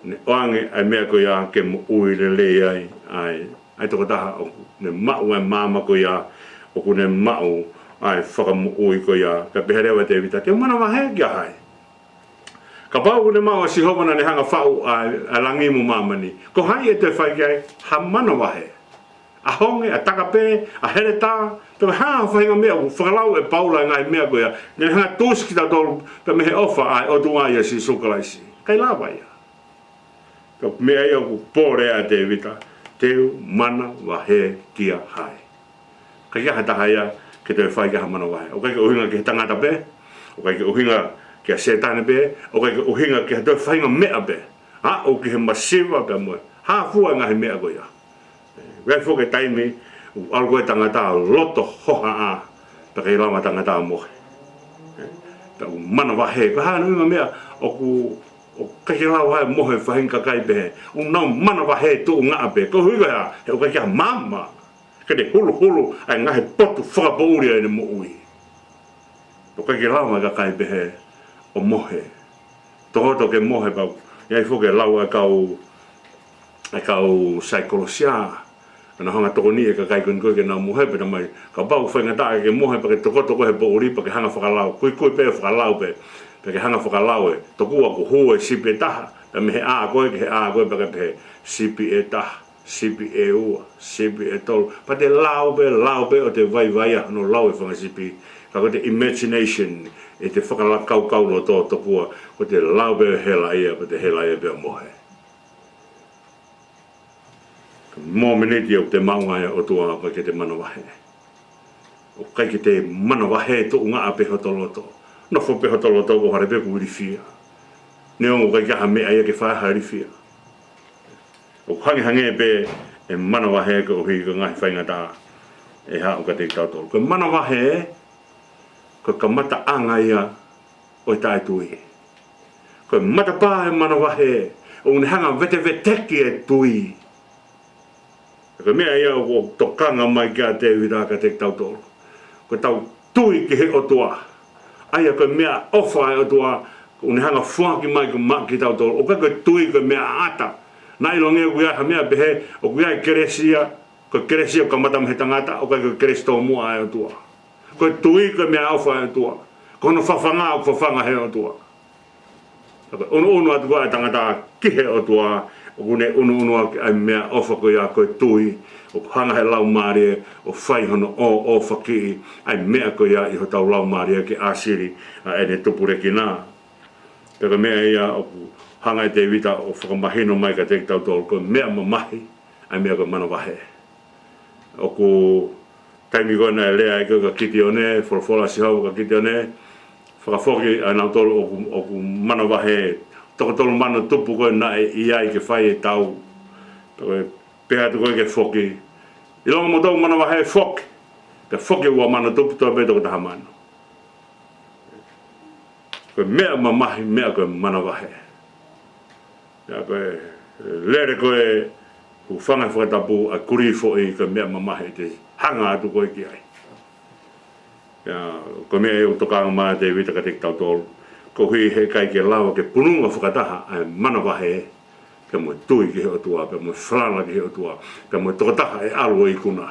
Ne ʻoange ʻa e meʻa ko ia ke moʻui lelei ai ʻa e, ʻa e tokotaha ʻoku ne maʻu ʻa e maama ko ia, ʻoku ne maʻu ʻa e fakamoʻui ko ia. Pea pehē leva ʻe Tēvita, te u manavahē kia hai? Kapau ʻoku ne maʻu ʻa Sihova naʻa ne hanga faʻu ʻa, ʻa langi mo māmani, ko hai ʻe toe fai ki ai ha manavahē? ʻA honge, ʻa takapē, ʻa heletā, pe ko e hā ha faʻahinga meʻa ʻoku fakalau ʻe Paula e ngaahi meʻa ko ia, ne hanga tusi kitautolu pea mei he ʻofa ʻa e ʻOtua ʻia Sīsū Kalaisi. ʻIkai lava ia. Ko e meʻa ia ʻoku pole ʻa Tēvita, te u manavahē kia hai? ʻIkai ke ʻi ai ha taha ia ke toe fai ki ai ha manavahē. ʻOku ʻikai ke ʻuhinga ki he tangata pē, ʻoku ʻikai ke ʻuhinga kia Sētane pē, ʻoku ʻikai ke ʻuhinga ki ha toe faʻahinga meʻa pē. Aʻu ki he masiva pea mo e hā fua e ngaahi meʻa ko ia. ʻOku ʻi ai foki e taimi ʻoku ʻalu ko ē tangata loto hohaʻa, pea ʻikai lava tangata mohe. Pea ʻoku manavahē, ko e hā hono ʻuhinga? Meʻa ʻoku, ʻoku ʻikai ke lava ai mohe faʻahinga kakai pehē. ʻOku nau manavahē tuʻungaʻa pē. Ko e ʻuhinga ia, he ʻoku ʻikai ke ʻi ai ha maama ke ne huluhulu ʻa e ngaahi potu fakapoʻuli ʻa ʻene moʻui. ʻOku ʻikai ke lava e kakai pehē ʻo mohe. Tokoto ke mohe pau. ʻI ai foki e lau ʻa e kau, ʻa e kau saikolosia, ʻa ʻenau hanga tokoniʻi e kakai ko eni ko ē ke nau mohe, pea talamai, kapau ʻoku faingataʻa ke mohe pea ke tokoto koe he poʻuli pea ke hanga fakalau. Kuikui pē fakalau pē, pea ke hanga fakalau ē. Tokua kuo hū e sipi ʻe taha, pea mei he ʻā ko ē ki he ʻā ko ē pea ke pehē, sipi ʻe taha, sipi ʻe ua, sipi ʻe tolu. Pea te lau pē, lau pē ʻo te vaivai ʻa hono lau e fanga sipi. Ka ko e te imagination, ʻe te fakalakaukau loto tokua, ko e te lau pē hela ia, pea te hela ia pea mohe. Ka mōmeniti ʻoku te maʻu ai ʻa e ʻOtua, ʻoku ʻikai ke te manavahē. ʻOku ʻikai ke te manavahē tuʻungaʻa pē hoto loto. Nofo pē hoto loto ko hale pē kuo ilifia. Neongo ʻoku ʻikai ke ʻi ai ha meʻa ia ke fai ha ilifia. ʻOku hangehangē pē e manavahē koeʻuhi ko e ngaahi faingataʻa ʻe haʻu kiate kitautolu. Ko e manavahē, ko e kamataʻanga ia ʻo e taʻetui. Ko e matapā e manavahē, ʻoku ne hanga veteveteki e tui. Ko e meʻa ia ʻoku tokanga mai ki ai ʻa Tēvita kiate kitautolu. Ko ʻetau tui ki he ʻOtua. ʻA ia ko e meʻaʻofa ʻa e ʻOtua, ʻoku ne hanga foaki mai ko ē maʻa kitautolu. ʻOku ʻikai ko e tui ko e meʻa ʻaʻata. Naʻe ʻiloange ʻoku ʻi ai ha meʻa pehē, ʻoku ʻi ai e kelesi ia, ko e kelesi ia ʻoku kamata mei he tangata, ʻoku ʻikai ko e kelesi tomuʻa ʻa e ʻOtua. Ko e tui, ko e meʻaʻofa ʻa e ʻOtua. Ko hono fafanga, ʻoku fafanga he ʻOtua. Ka ko e ʻunuʻunu atu ko ē ʻa e tangata ki he ʻOtua, ʻoku ne ʻunuʻunu ʻaki ʻa e meʻaʻofa ko ia ko e tui, ʻoku hanga he Laumālie ʻo fai hono ʻōʻōfakiʻi ʻa e meʻa ko ia ʻi hotau laumālie ke ʻāsili ʻa ʻene tupulekina. Pea ko e meʻa ia ʻoku hanga ʻe Tēvita ʻo fakamahino mai kiate kitautolu ko e meʻa mamahi ʻa e meʻa ko e manavahē. ʻOku taimi ko ē naʻe lea ai ko ē kia Kitione, folofola ʻa Sihova kia Kitione, fakafoki ʻa nautolu ʻoku, ʻoku manavahē, toko tolu mano tupu ko ē naʻe ʻi ai ke fai e tau. Pea ko e pehē atu ko ē ke foki. ʻIlonga moutolu manavahē, foki. Pea foki ua mano tupu, toe pē toko taha mano. Ko e meʻa mamahi, meʻa ko e manavahē. Pea ko e lele ko ē, hūfanga he fakatapu, ʻa e kulī foʻi, ko e meʻa mamahi ʻe te hanga atu ko ē ki ai. Pea ko e meʻa ia ʻoku tokanga mai ai ʻa Tēvita kiate kitautolu. Koeʻuhi he ʻikai ke lava ke pununga fakataha ʻa e manavahē pea mo e tui ki he ʻOtua, pea mo e falala ki he ʻOtua, pea mo e tokotaha ʻe ʻalu ʻo ikuna.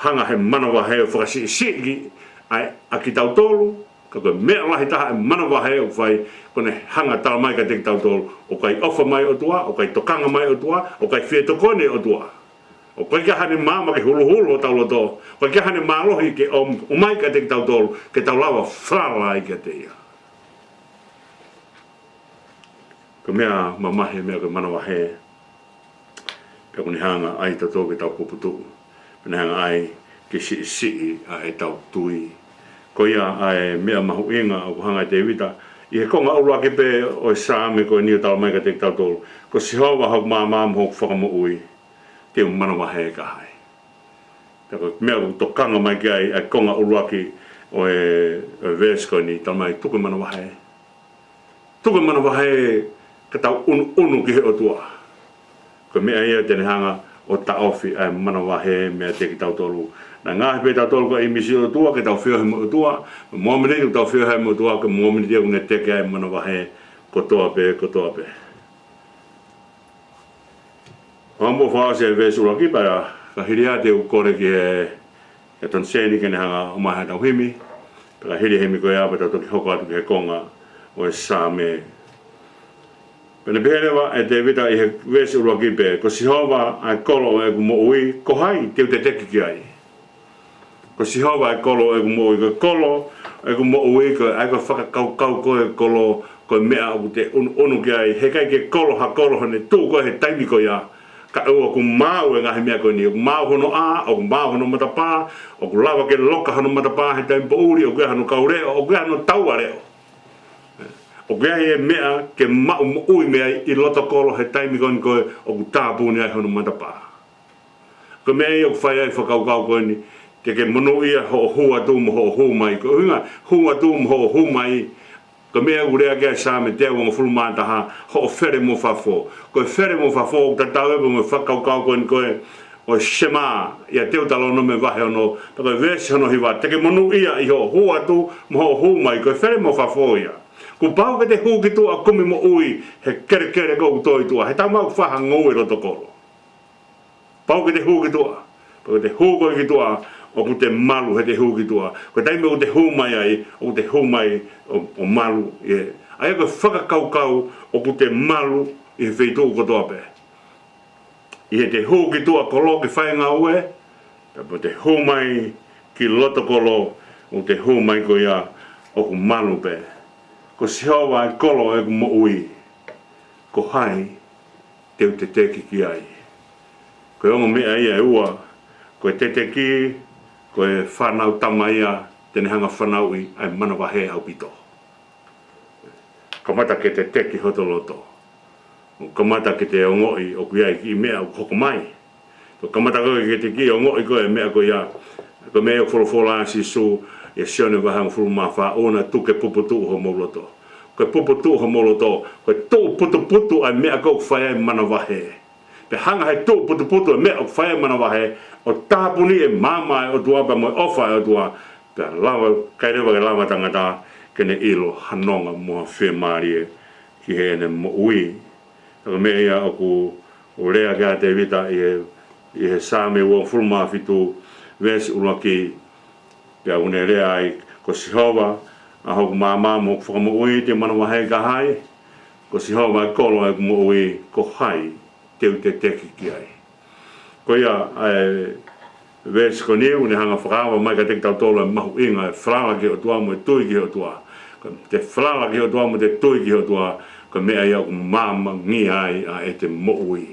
Hanga he manavahē ʻo fakasiʻisiʻi ʻa, ʻa kitautolu, ka ko e meʻa lahi taha ʻa e manavahē ʻoku fai, ko ʻene hanga tala mai kiate kitautolu, ʻoku ʻikai ʻofa mai ʻOtua, ʻoku ʻikai tokanga mai ʻOtua, ʻoku ʻikai fie tokoni ʻOtua. ʻOku ʻikai ke ʻi ai haʻane maama ke huluhulu hotau loto, ʻoku ʻikai ke ʻi ai haʻane mālohi ke ʻom-, ʻomai kiate kitautolu, ke tau lava falala ai kiate ia. Ko e meʻa mamahi, meʻa ko e manavahē. Pea ʻoku ne hanga ai tautolu ke tau puputuʻu. Pea ne hanga ai ke siʻisiʻi ʻa ʻetau tui. Ko ia ʻa e meʻa mahuʻinga ʻoku hanga ʻe Tēvita ʻi he konga ʻuluaki pē ʻo e Saame ko eni ʻo tala mai kiate kitautolu. Ko Sihova hoku maama mo hoku fakamoʻui. Te u manavahē ka hai. Pea ko e meʻa ʻoku tokanga mai ki ai ʻa e konga ʻuluaki ʻo e, ʻo e veesi ko eni, tala mai tuku e manavahē. Tuku e manavahē ka tau ʻunuʻunu ki he ʻOtua. Ko e meʻa ia te ne hanga ʻo taʻofi ʻa e manavahē meiate kitautolu. Naʻe ngaohi pē tautolu ko e ʻīmisi ʻo e ʻOtua, ke tau feohi mo e ʻOtua, mo e mōmeniti ʻoku tau feohi ai mo e ʻOtua, ko e mōmeniti ia ʻoku ne teke ai e manavahē kotoa pē, kotoa pē. Pea mo fakaʻosi e veesi ʻuluaki pea ka hili ia te u kole ki he, ki he toniseni ke ne hanga ʻo ʻomai haʻatau himi. Pea ka hili e himi ko ia pea tau toki hoko atu ki he konga ʻo e Saame. Pea ne pehē leva ʻe Tēvita ʻi he veesi ʻuluaki pē, ko Sihova ʻa e kolo ʻo ʻeku moʻui, ko hai te u teteki ki ai. Ko Sihova ʻa e kolo ʻo ʻeku moʻui, ko e kolo ʻo ʻeku moʻui, ko e ʻai ko e fakakaukau ko e kolo, ko e meʻa ʻoku te ʻunuʻunu ki ai, he ʻikai ke kolo ha kolo heʻene tuʻu ko ē he taimi ko ia. Kae ʻoua ʻoku maau e ngaahi meʻa ko eni, ʻoku maau hono ʻā, ʻoku maau hono matapā, ʻoku lava ke loka hono matapā he taimi poʻuli, ʻoku ʻi ai hano kau leʻo, ʻoku ʻi ai hano taua leʻo. ʻOku ʻi ai e meʻa ke maʻu moʻui mei ai ʻi loto kolo he taimi ko eni ko ē ʻoku tāpuni ai hono matapā. Ko e meʻa ia ʻoku fai ai e fakakaukau ko eni, ke ke monūʻia hoʻo hū atu mo hoʻo hū mai. Ko e ʻuhinga hū atu mo hoʻo hū mai, ko e meʻa ʻoku lea ki ai e Saame teau hongofulu mā taha, hoʻo fele mo fafo. Ko e fele mo fafo ʻoku tatau ia pea mo e fakakaukau ko eni ko ē ʻo e Sema, ʻia Teutalōnome vahe ono, pea ko e veesi hono hiva, te ke monūʻia ʻi hoʻo hū atu mo hoʻo hū mai, ko e fele mo fafo ia. Kuo pau ke te hū ki tuʻa ʻo kumi moʻui he kelekele ko ē ʻoku tō ʻi tuʻa, he taimi ʻoku fai ha ngoue ʻi loto kolo. Pau ke te hū ki tuʻa. Pau ke te hū koe ki tuʻa, ʻoku te malu heʻete hū ki tuʻa. Ko e taimi ʻoku te hū mai ai, ʻoku te hū mai ʻo, ʻo malu. ʻA ia ko e fakakaukau ʻoku te malu ʻi he feituʻu kotoa pē. ʻI heʻete hū ki tuʻa kolo ke fai e ngāue, pea mo ʻete hū mai ki loto kolo, ʻoku te hū mai ko ia ʻoku malu pē. Ko Sihova ʻa e kolo ʻo ʻeku moʻui, ko hai te u teteki ki ai. Ko e ongo meʻa ia ʻe ua, ko e teteki, ko e fānau tama ia te ne hanga ʻo fanauʻi ʻa e manavahē ʻaupito. Kamata ke teteki hoto loto. ʻO kamata ke te ongoʻi ʻoku ʻi ai e kiʻi meʻa ʻoku hoko mai. Ko e kamata ko ē ke te kiʻi ongoʻi ko ē e meʻa ko ia. Ko e meʻa ia ʻoku folofola ai ʻa Sīsū ʻia Sione vahe hongofulu mā fā, ʻoua naʻa tuku ke puputuʻu homou loto. Ko e puputuʻu homou loto, ko e tuʻu putuputu ʻa e meʻa ko ē ʻoku fai ai e manavahē. Pea hanga he tuʻu putuputu e meʻa ʻoku fai ai e manavahē ʻo tāpuni e maama ʻa e ʻOtua pea mo e ʻofa ʻa e ʻOtua. Pea lava, ʻikai leva ke lava e tangata ke ne ʻilo ha nonga mo ha fiemālie ki heʻene moʻui. Ko e meʻa ia ʻoku, ʻoku lea ki ai ʻa Tēvita ʻi he, ʻi he Saame uofulu mā fitu, veesi ʻuluaki, pea ʻoku ne lea ai, ko Sihova ʻa hoku maama mo hoku fakamoʻui, te u manavahē kia hai? Ko Sihova e kolo ʻo ʻeku moʻui, ko hai te u teteki ki ai? Ko ia, ʻa e veesi ko eni ʻoku ne hanga ʻo fakaava mai kiate kitautolu e mahuʻinga e falala ki he ʻOtua mo e tui ki he ʻOtua. Ko e falala ki he ʻOtua mo e tui ki he ʻOtua, ko e meʻa ia ʻoku maamangia ai ʻa ʻete moʻui.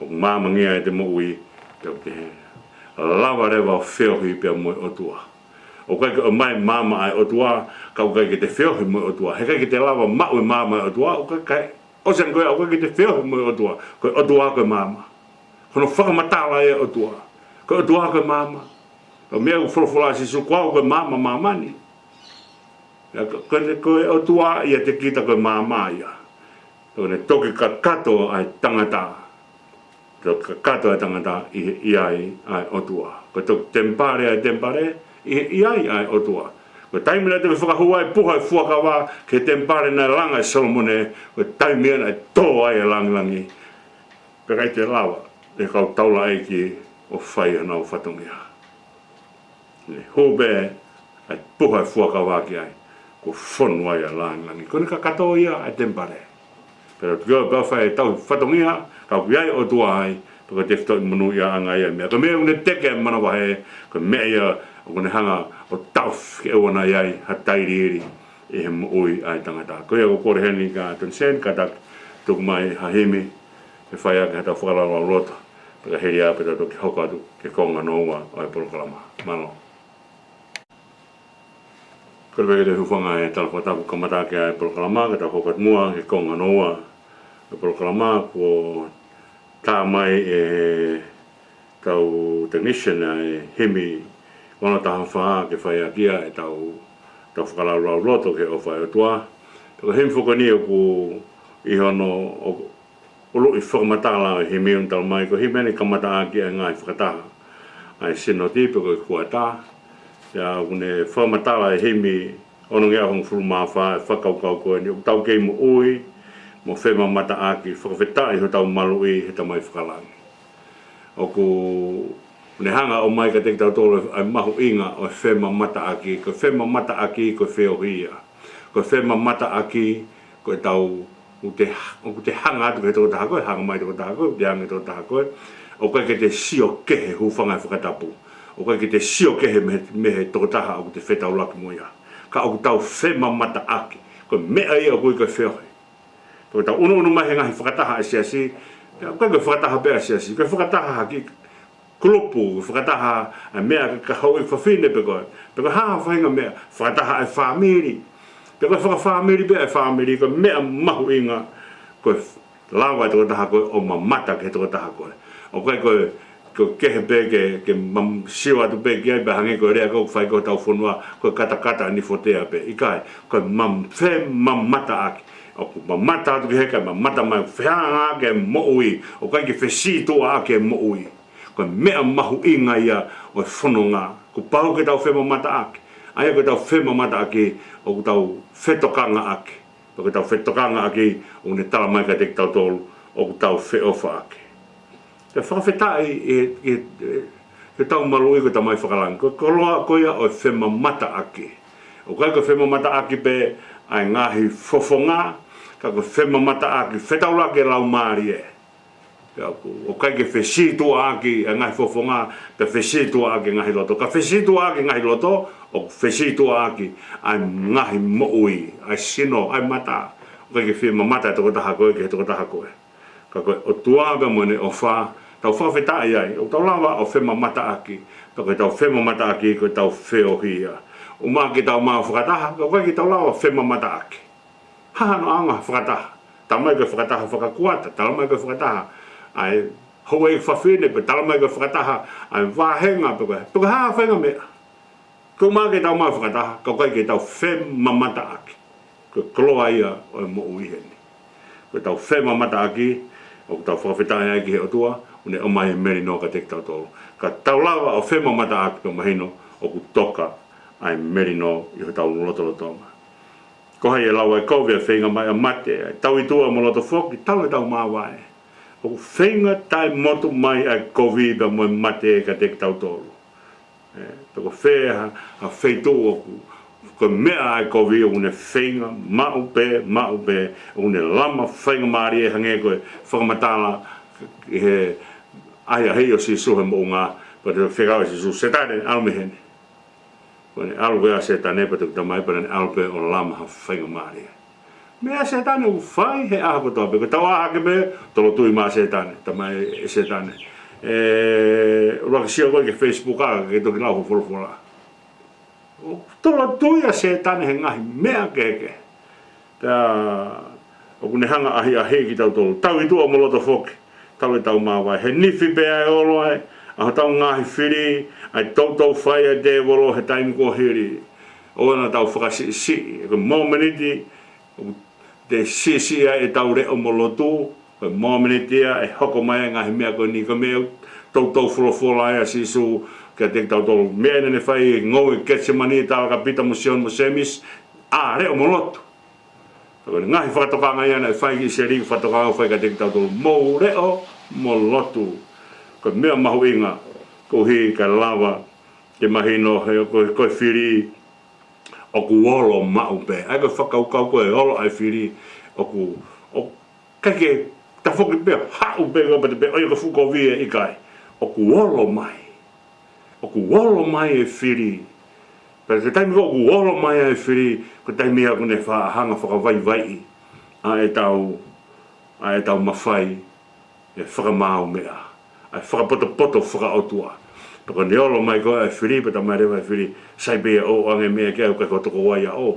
ʻOku maamangia ai ʻete moʻui, pea ʻoku te lava leva ʻo feohi pea mo e ʻOtua. ʻOku ʻikai ke ʻomai maama ʻa e ʻOtua, ka ʻoku ʻikai ke te feohi mo e ʻOtua. He ʻikai ke te lava maʻu e maama ʻa e ʻOtua, ʻoku ʻikai, ʻosi ange ko ia, ʻoku ʻikai ke te feohi mo e ʻOtua. Ko e ʻOtua ko e maama. Ko hono fakamatala ʻe he ʻOtua. Ko e ʻOtua ko e maama. Ko e meʻa ʻoku folofola ʻa Sīsū, ko au ko e maama ʻo māmani. Ia ko, ko e, ko e ʻOtua ʻiate kita ko e maama ia. Ko ʻene toki kakato ʻa e tangata. Toki kakato ʻa e tangata ʻi he ʻi ai ʻa e ʻOtua. Ko e toki temipale ʻa e temipale ʻi he ʻi ai ʻa e ʻOtua. Ko e taimi naʻe toki fakahū ai e puha ʻo e fuakava ki he temipale naʻe langa ʻe Solomone, ko e taimi ia naʻe tō ai e langilangi. Pea ʻikai te lava ʻe he kau taulaʻeiki ʻo fai honau fatongia. Ne hū pē ʻa e puha ʻo e fuakava ki ai, kuo fonu ai ʻa e langilangi. Ko ʻene kakato ia ʻa e temipale. Pea tuku pē ʻo fai ʻetau fatongia, ka ʻoku ʻi ai e ʻOtua ai, pea ko e tefitoʻi monūʻiaʻanga ia e meʻa. Ko e meʻa ʻoku ne teke e manavahē, ko e meʻa ia ʻoku ne hanga ʻo taʻofi ke ʻoua naʻa ʻi ai ha tailiili ʻi he moʻui ʻa e tangata. Ko ia ʻoku ou kole heni kia Toniseni, kātaki tuku mai ha himi, ke fai ʻaki haʻatau fakalaulauloto, pea ka hili ia pea tau toki hoko atu ki he konga hono ua ʻo e polokalama. Mālō. Kole pē ke te hūfanga he tala fakatapu kamata ʻaki ʻa e polokalama, ka tau hoko atu muʻa ki he konga hono ua ʻo e polokalama, kuo tā mai ʻe heʻetau technician ʻa e himi ono taha fā ke fai ʻaki ia ʻetau, ʻetau fakalaulauloto ki he ʻofa ʻa e ʻOtua. Pea ko e himi foki ko eni ʻoku ʻi hono, ʻo, ʻuluʻi fakamatala ʻo e himi ʻoku ne talamai ko e himi eni kamata ʻaki ʻa e ngaahi fakataha ʻa e Sinoti pe ko e kuata. Pea ʻoku ne fakamatala e himi ono ngeau hongofulu mā fā e fakakaukau ko eni, ʻoku tau kei moʻui mo femamataʻaki, fakafetaʻi hotau maluʻi he Tamai Fakalangi. ʻOku ne hanga ʻo ʻomai kiate kitautolu ʻa e mahuʻinga ʻo e femamataʻaki, ko e femamataʻaki, ko e feohi ia. Ko e femamataʻaki, ko ʻetau, ʻoku te, ʻoku te hanga atu ki he tokotaha ko ē, hanga mai tokotaha ko ē, ʻoku te hanga ki he tokotaha ko ē, ʻoku ʻikai ke te sio kehe, hūfanga he fakatapu. ʻOku ʻikai ke te sio kehe mei, mei he tokotaha ʻoku te fetaulaki mo ia. Ka ʻoku tau femamataʻaki. Ko e meʻa ia ʻoku ui ko e feohi. Ko ʻetau ʻunuʻunu mai he ngaahi fakataha ʻa e siasi, ʻoku ʻikai ko e fakataha pē ʻa e siasi, ko e fakataha ha kiʻi kulupu, fakataha ʻa e meʻa ki he houʻeiki fafine pe ko e, pe ko e hā ha faʻahinga meʻa, fakataha ʻa e fāmili. Pe ko e fakafāmili pē ʻa e fāmili, ko e meʻa mahuʻinga, ko e lava e tokotaha ko ē ʻo mamata ki he tokotaha ko ē. ʻOku ʻikai ko e, ko e kehe pē ke, ke mam-, sio atu pē ki ai pea hangē ko e lea ko ē ʻoku fai ko ē ʻi hotau fonua, ko e katakata ʻa e nifotea pē. ʻIkai, ko e mam-, femamataʻaki. ʻOku mamata atu ki he kakai, mamata mai, fehangahangai e moʻui, ʻoku ʻikai ke fesītuʻaʻaki e moʻui. Ko e meʻa mahuʻinga ia ʻo e fononga. Kuo pau ke tau femamataʻaki. ʻA ia ko ʻetau femamataʻaki, ʻoku tau fetokangaʻaki. Pea ko ʻetau fetokangaʻaki, ʻoku ne talamai kiate kitautolu, ʻoku tau feʻofaʻaki. Pea fakafetaʻi ʻi, ʻi, ʻi, ʻi heʻetau maluʻi ko e Tamai Fakalangi. Ko e koloa ko ia ʻo e femamataʻaki. ʻOku ʻikai ko e femamataʻaki pē ʻa e ngaahi fofonga, ka ko e femamataʻaki, fetaulaki e laumālie. Pea ʻoku, ʻoku ʻikai ke fesītuʻaʻaki e ngaahi fofonga, pea fesītuʻaʻaki e ngaahi loto. Ka fesītuʻaʻaki e ngaahi loto, ʻoku fesītuʻaʻaki ʻa e ngaahi moʻui, ʻa e sino, ʻa e mata. ʻOku ʻikai ke femamata e tokotaha ko ē ki he tokotaha ko ē. Ka ko e ʻOtua pea mo ʻene ʻofa, tau fakafetaʻi ai, ʻoku tau lava ʻo femamataʻaki, pea ko ʻetau femamataʻaki, ko ʻetau feohi ia. ʻUmaʻā ke tau maʻu fakataha, ka ʻoku ʻikai ke tau lava ʻo femamataʻaki. Hā hano ʻaonga fakataha? Talamai ko e fakataha fakakuata, talamai ko e fakataha ʻa e houʻeiki fafine, pe talamai ko e fakataha ʻa e vāhenga, pe ko e, pe ko e hā ha faʻahinga meʻa. Ko e ʻumaʻā ke tau maʻu fakataha, ka ʻoku ʻikai ke tau femamataʻaki. Ko e koloa ia ʻo e moʻui heni. Ko ʻetau femamataʻaki, ʻoku tau fakafetaʻi ai ki he ʻOtua, ʻoku ne ʻomai e melino kiate kitautolu. Ka tau lava ʻo femamataʻaki pea mahino, ʻoku toka ʻa e melino ʻi hotau lotolotonga. Ko hai ʻe lava ʻe kovi ʻa e feinga mai ʻa mate, ʻa e tauhi tuʻa mo loto foki, talu ʻetau māvae. ʻOku feinga taʻemotu mai ʻa e kovi pea mo e mate kiate kitautolu. ʻE, pe ko fē ha, ha feituʻu ʻoku, ko e meʻa ʻa e kovi ʻoku ne feinga maʻu pē, maʻu pē, ʻoku ne lama faingamālie hangē ko e fakamatala ʻi he ʻahiʻahiʻi ʻo Sīsū he moʻunga, pea toe fekau ʻe Sīsū, Sētane, ʻalu mei heni. Pea ne ʻalu pē ʻa Sētane pea toki talamai pea ne ʻalu pē ʻo lama ha faingamālie. Meʻa ʻa Sētane ʻoku fai he ʻaho kotoa pē, ko ʻetau ʻā hake pē, tolo tui mai ʻa Sētane, talamai ʻe Sētane. ʻE, ʻuluaki sio koe ki he Facebook ʻa, ke toki lau ho folofola. ʻOku tolo tui ʻa Sētane he ngaahi meʻa kehekehe. Pea ʻoku ne hanga ʻo ʻahiʻahiʻi kitautolu. Tauhi tuʻa mo loto foki, talu ʻetau māvae. He nifi pē ʻa e olo ʻa e, ʻa hotau ngaahi fili, ʻa e toutou fai ʻa e tēvolo he taimi kuo hili. ʻOua naʻa tau fakasiʻisiʻi, ko e mōmeniti ʻoku te siʻisiʻi ai ʻetau leʻo mo lotu, ko e mōmeniti ia ʻe hoko mai ai e ngaahi meʻa ko eni, ko e meʻa ʻoku toutou folofola ai ʻa Sīsū kiate kitautolu. Meʻa ia naʻa ne fai ʻi he ngoue Ketisemani, tala kia Pita mo Sione mo Sēmisi, ʻā leʻo mo lotu. Ko e ngaahi fakatokanga ia naʻe fai ki ʻIsileli, fakatokanga ʻoku fai kiate kitautolu, mou leʻo mo lotu. Ko e meʻa mahuʻinga, koeʻuhi kae lava ke mahino he ko, ko e fili ʻoku olo maʻu pē. ʻA ia ko e fakakaukau ko e olo ʻa e fili ʻoku, ʻoku ʻikai ke tafoki pē, haʻu pē ko e pate pē, ʻo ia ko e fuʻu kovi, ʻe ʻikai. ʻOku olo mai. ʻOku olo mai e fili. Pea ko e taimi ko ē ʻoku olo mai ai e fili, ko e taimi ia ʻoku ne faʻa hanga ʻo fakavaivaiʻi ʻa ʻetau, ʻa ʻetau mafai ʻe fakamaau meʻa, ʻa e fakapotopoto fakaʻotua. Pea ko ʻene olo mai ko ē ʻa e fili, pea talamai leva ʻe he fili, sai pē ia ʻoʻou ange e meʻa ki ai, ʻoku ʻikai ko ho tokoua ia ʻoʻou.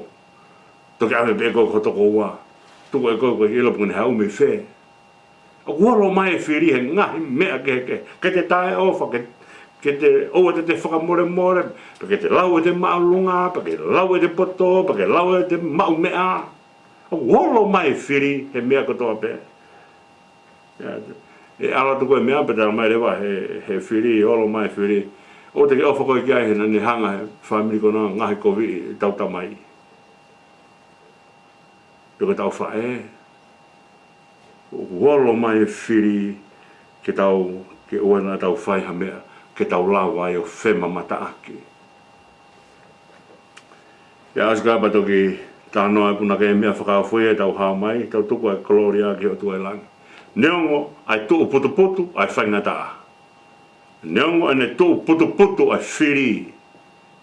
Toki ʻave pē ʻe koe ho tokoua. Tuku ʻe koe, ʻoku ʻikai ke ʻilo pe ʻoku ne haʻu mei fē. ʻOku olo mai e fili he ngaahi meʻa kehekehe. Ke te taʻeʻofa, ke, ke te, ʻoua te te fakamolemole, pe ke te lau ʻete māʻolunga, pe ke lau ʻete poto, pe ke lau ʻete maʻu meʻa. ʻOku olo mai e fili he meʻa kotoa pē. ʻIa, ʻe ʻalu atu ko e meʻa pea talamai leva ʻe he, he fili, olo mai e fili. ʻOua te ke ʻofa koe ki ai he naʻa ne hanga he fāmili ko ena ʻo ngaohikoviʻi ʻetau tamai. Pe ko ʻetau faʻē. ʻOku olo mai e fili ke tau, ke ʻoua naʻa tau fai ha meʻa, ke tau lava ai ʻo femamataʻaki. ʻIa, ʻosi ko ia pea toki talanoa e punake meʻa fakaofo ia ʻetau hao mai, tau tuku ʻa e kolōlia ki he ʻOtua ʻi langi. Neongo ʻa e tuʻu putuputu ʻa e faingataʻa. Neongo ʻene tuʻu putuputu ʻa e fili,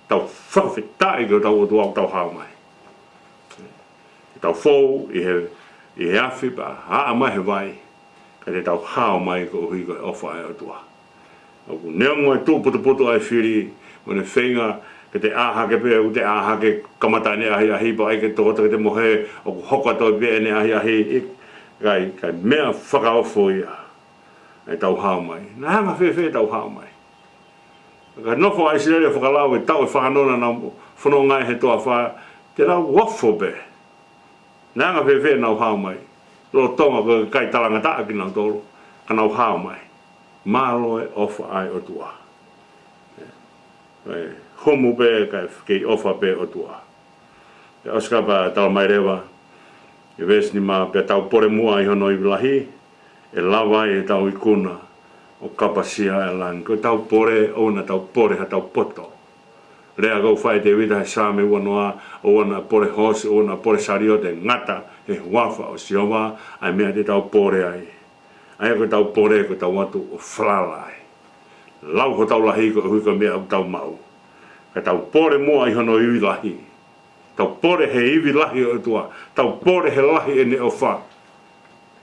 tau fakafetaʻi ki hotau ʻOtua ʻoku tau hao mai. Ke tau fou ʻi he, ʻi he afi pea haʻa mai he vai, ka te tau hao mai koeʻuhi ko e ʻofa ʻa e ʻOtua. ʻOku neongo e tuʻu putuputu ʻa e fili, mo ʻene feinga ke te ʻā hake pē, ʻoku te ʻā hake, kamata ʻene ʻahiʻahi, pea ʻai ke tokoto ke te mohe, ʻoku hoko atu pē ʻene ʻahiʻahi, ʻikai, ka e meʻa fakaofo ia ʻetau hao mai. Naʻe anga fēfē ʻetau hao mai? Ka nofo ʻa ʻIsileli ʻo fakalau e taʻu ʻe fā noa naʻa nau fononga ai he toafa, te nau ofo pē. Naʻe anga fēfē ʻenau hao mai? Lolotonga ko e kakai talangataʻa kinautolu, ka nau hao mai. Mālō e ʻofa ʻa e ʻOtua. ʻE, humu pē kae kei ʻofa pē ʻOtua. Pea ʻosi ko ia pea talamai leva ʻi he veesi nima, pea tau pole muʻa ʻi hono ivi lahi, ʻe lava ai ʻetau ikuna ʻo kapasia e langi. Ko ʻetau pole, ʻoua naʻa tau pole haʻatau poto. Lea ko ē ʻoku fai ʻe Tēvita he Saame uanoa, ʻoua naʻa pole hoosi, ʻoua naʻa pole saliote, ngata he huafa ʻo Sihova ʻa e meʻa te tau pole ai. ʻA ia ko ʻetau pole ko ʻetau ō atu ʻo falala ai. Lau hotau lahi koeʻuhi ko e meʻa ʻoku tau maʻu. Ka tau pole muʻa ʻi hono ivi lahi. Tau pole he ivi lahi ʻo e ʻOtua. Tau pole he lahi ʻene ʻofa.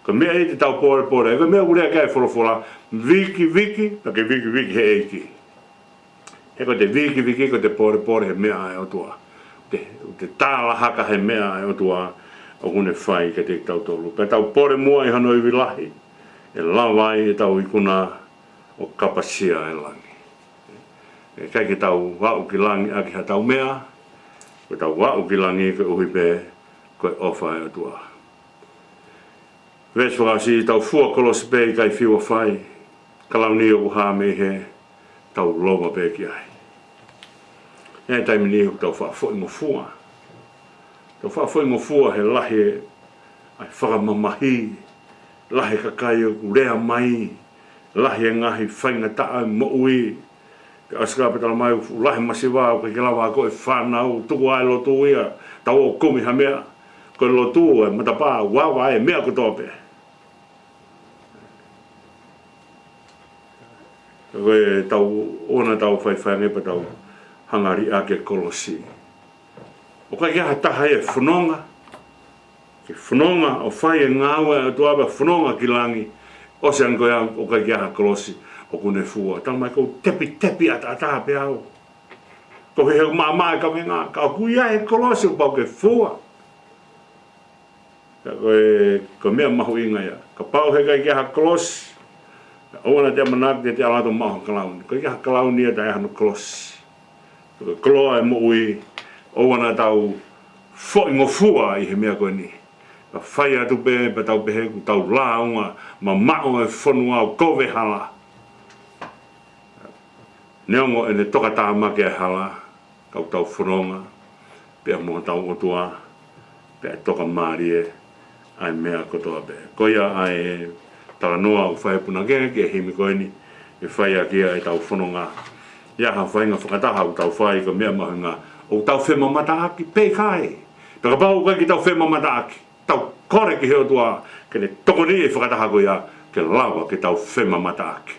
Ko e meʻa ia te tau pole, pole. Ko e meʻa ʻoku lea ki ai e folofola, vikiviki, pea ke vikiviki he ʻEiki. He ko ʻete vikiviki, ko ʻete pole, pole he meʻa ʻa e ʻOtua. Te, te tālahaka he meʻa ʻa e ʻOtua ʻoku ne fai kiate kitautolu. Pea tau pole muʻa ʻi hono ivi lahi, ʻe lava ai ʻetau ikuna ʻo kapasia e langi. ʻE ʻikai ke tau aʻu ki langi ʻaki haʻatau meʻa, ko ʻetau aʻu ki langi koeʻuhi pē ko e ʻofa ʻa e ʻOtua. Veesi fakaʻosi, tau fua kolosi pē ʻikai fiu ʻa fai, ka launi ʻoku hā mei hē, tau lova pē ki ai. ʻI he taimi ni ʻoku tau faʻa foʻi ngofua. Tau faʻa foʻi ngofua he lahi e, ʻa e fakamamahi, lahi e kakai ʻoku lea mai, lahi e ngaahi faingataʻa e moʻui. Pea ʻosi ko ia pea talamai ʻoku lahi e masiva, ʻoku ʻikai ke lava ʻe koe fānau, tuku ā e lotu ia, tau ō ʻo kumi ha meʻa. Ko e lotu e matapā, ʻoku ava e meʻa kotoa pē. Ko e tau, ʻoua naʻa tau faifai ange pea tau hanga ʻo liʻaki e kolosi. ʻOku ʻikai ke ʻi ai ha taha ia ʻe fononga, ke fononga ʻo fai e ngāue ʻa e ʻOtua pea fononga ki langi, ʻosi ange ko ia ʻoku ʻikai ke ʻi ai ha kolosi ʻoku ne fua. Talamai ʻoku tepitepi ʻataʻatā pē au. Ko e hē ʻoku maʻamaʻa e kavenga, ka ʻoku ʻi ai e kolosi ʻoku pau ke fua. Ka ko e, ko e meʻa mahuʻinga ia. Kapau he ʻikai ke ʻi ai ha kolosi, ʻoua naʻa te ʻamanaki te te ʻalu atu ʻo maʻu ha kalauni. ʻIkai ke ʻi ai ha kalauni ia taʻe ʻi ai hano kolosi. Ko e koloa e moʻui, ʻoua naʻa tau foʻi ngofua ʻi he meʻa ko eni. Ka fai atu pē, pea tau pehē ʻoku tau lāunga mamaʻo e fonua ʻo kovi e hala. Neongo ʻene tokatāmaki e hala, ka ʻoku tau fononga pea mo hotau ʻOtua, pea ʻe tokamālie ʻa e meʻa kotoa pē. Ko ia ʻa e talanoa ʻoku fai ʻe he punake ki he himi ko eni, ʻe fai ʻaki ia ʻetau fononga. ʻI ai ha faʻahinga fakataha ʻoku tau fai ko e meʻa mahuʻinga, ʻoku tau femamataʻaki pe ʻikai. Pea kapau ʻoku ʻikai ke tau femamataʻaki, tau kole ki he ʻOtua ke ne tokoniʻi e fakataha ko ia ke lava ke tau femamataʻaki.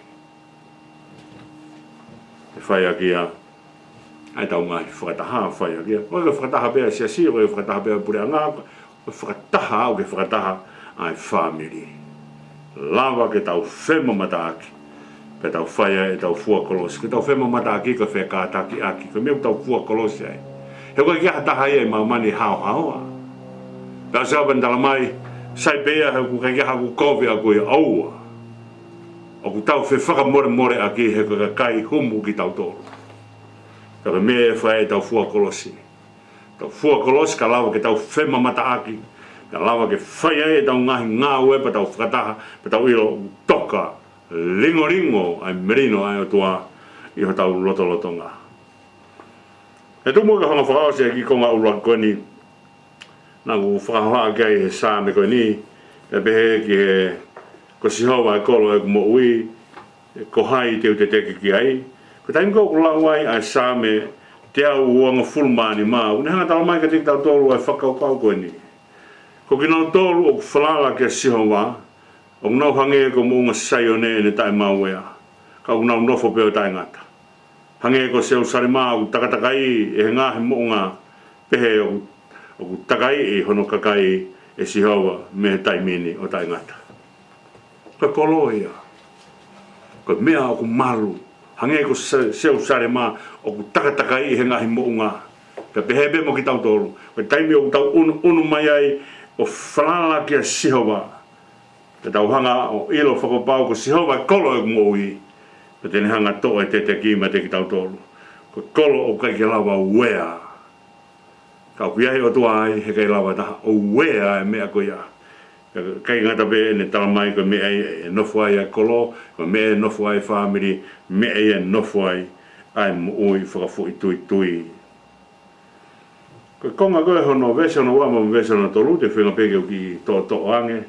ʻE fai ʻaki ia ʻa ʻetau ngaahi fakataha, fai ʻaki ia. ʻOku ʻikai ko e fakataha pē ʻa e siasi, ʻoku ʻikai ko e fakataha pē ʻa e puleʻanga, ko e fakataha, ʻoku ʻikai ko e fakataha ʻa e fāmili. Lava ke tau femamataʻaki, pea tau fai ai ʻetau fua kolosi. Ko ʻetau femamataʻaki, ko e fekātakiʻaki, ko e meʻa ʻoku tau fua kolosi ai. He ʻoku ʻikai ke ʻi ai ha taha ia ʻi māmani ʻe haohaoa. Pea ʻosi pea ne talamai, sai pē ia he ʻoku ʻikai ke ʻi ai haʻaku kovi ʻaʻaku ia, ʻoua. ʻOku tau fefakamolemoleʻaki he ko e kakai humu kitautolu. Ka ko e meʻa ʻe fai ai ʻetau fua kolosi. Tau fua kolosi ka lava ke tau femamataʻaki, ka lava ke fai ai ʻetau ngaahi ngāue pea tau fakataha, pea tau ʻilo ʻoku toka lingolingo ʻa e melino ʻa e ʻOtua ʻi hotau lotolotonga. ʻE tuku muʻa ke u hanga ʻo fakaʻosi e kiʻi konga ʻuluaki ko eni naʻa ku fakahohaʻa ki ai he Saame ko eni, ʻe pehē ki he, ko Sihova e kolo ʻeku moʻui, ko hai te u teteki ki ai. Ko e taimi ko ē ʻoku lau ai ʻa e Saame teau uangofulu mā nima, ʻoku ne hanga ʻo talamai kiate kitautolu ʻa e fakakaukau ko eni. Ko kinautolu ʻoku falala kia Sihova, ʻoku nau hangē ko Moʻunga Saione ʻene taʻemauea, ka ʻoku nau nofo pē ʻo taʻengata. Hangē ko Selūsalema ʻoku takatakai ʻe he ngaahi moʻunga, pehē ʻoku, ʻoku takaiʻi hono kakai ʻe Sihova mei he taimi ni ʻo taʻengata. Ko e kolo ia. Ko e meʻa ʻoku malu. Hangē ko Se-, Selūsalema ʻoku takatakai ʻe he ngaahi moʻunga. Pea pehē pē mo kitautolu. Ko e taimi ʻoku tau ʻunuʻunu mai ai ʻo falala kia Sihova, pea tau hanga ʻo ʻilo fakapapau ko Sihova e kolo ʻeku moʻui, pea te ne hanga ʻo toʻo e teteki meiate kitautolu. Ko e kolo ʻoku ʻikai ke lava uea. Ka ʻoku ʻi ai e ʻOtua ai, he ʻikai lava ha taha ʻo uea e meʻa ko ia. Ka ʻikai ngata pē ʻene talamai ko e meʻa ia ʻe nofo ai ʻa e kolo, ko e meʻa ia ʻe nofo ai e fāmili, meʻa ia ʻe nofo ai ʻa e moʻui fakafoʻituitui. Ko e konga ko ē hono veesi hono ua mo e veesi hono tolu, te u feinga pē ke u kiʻi toʻotoʻo ange.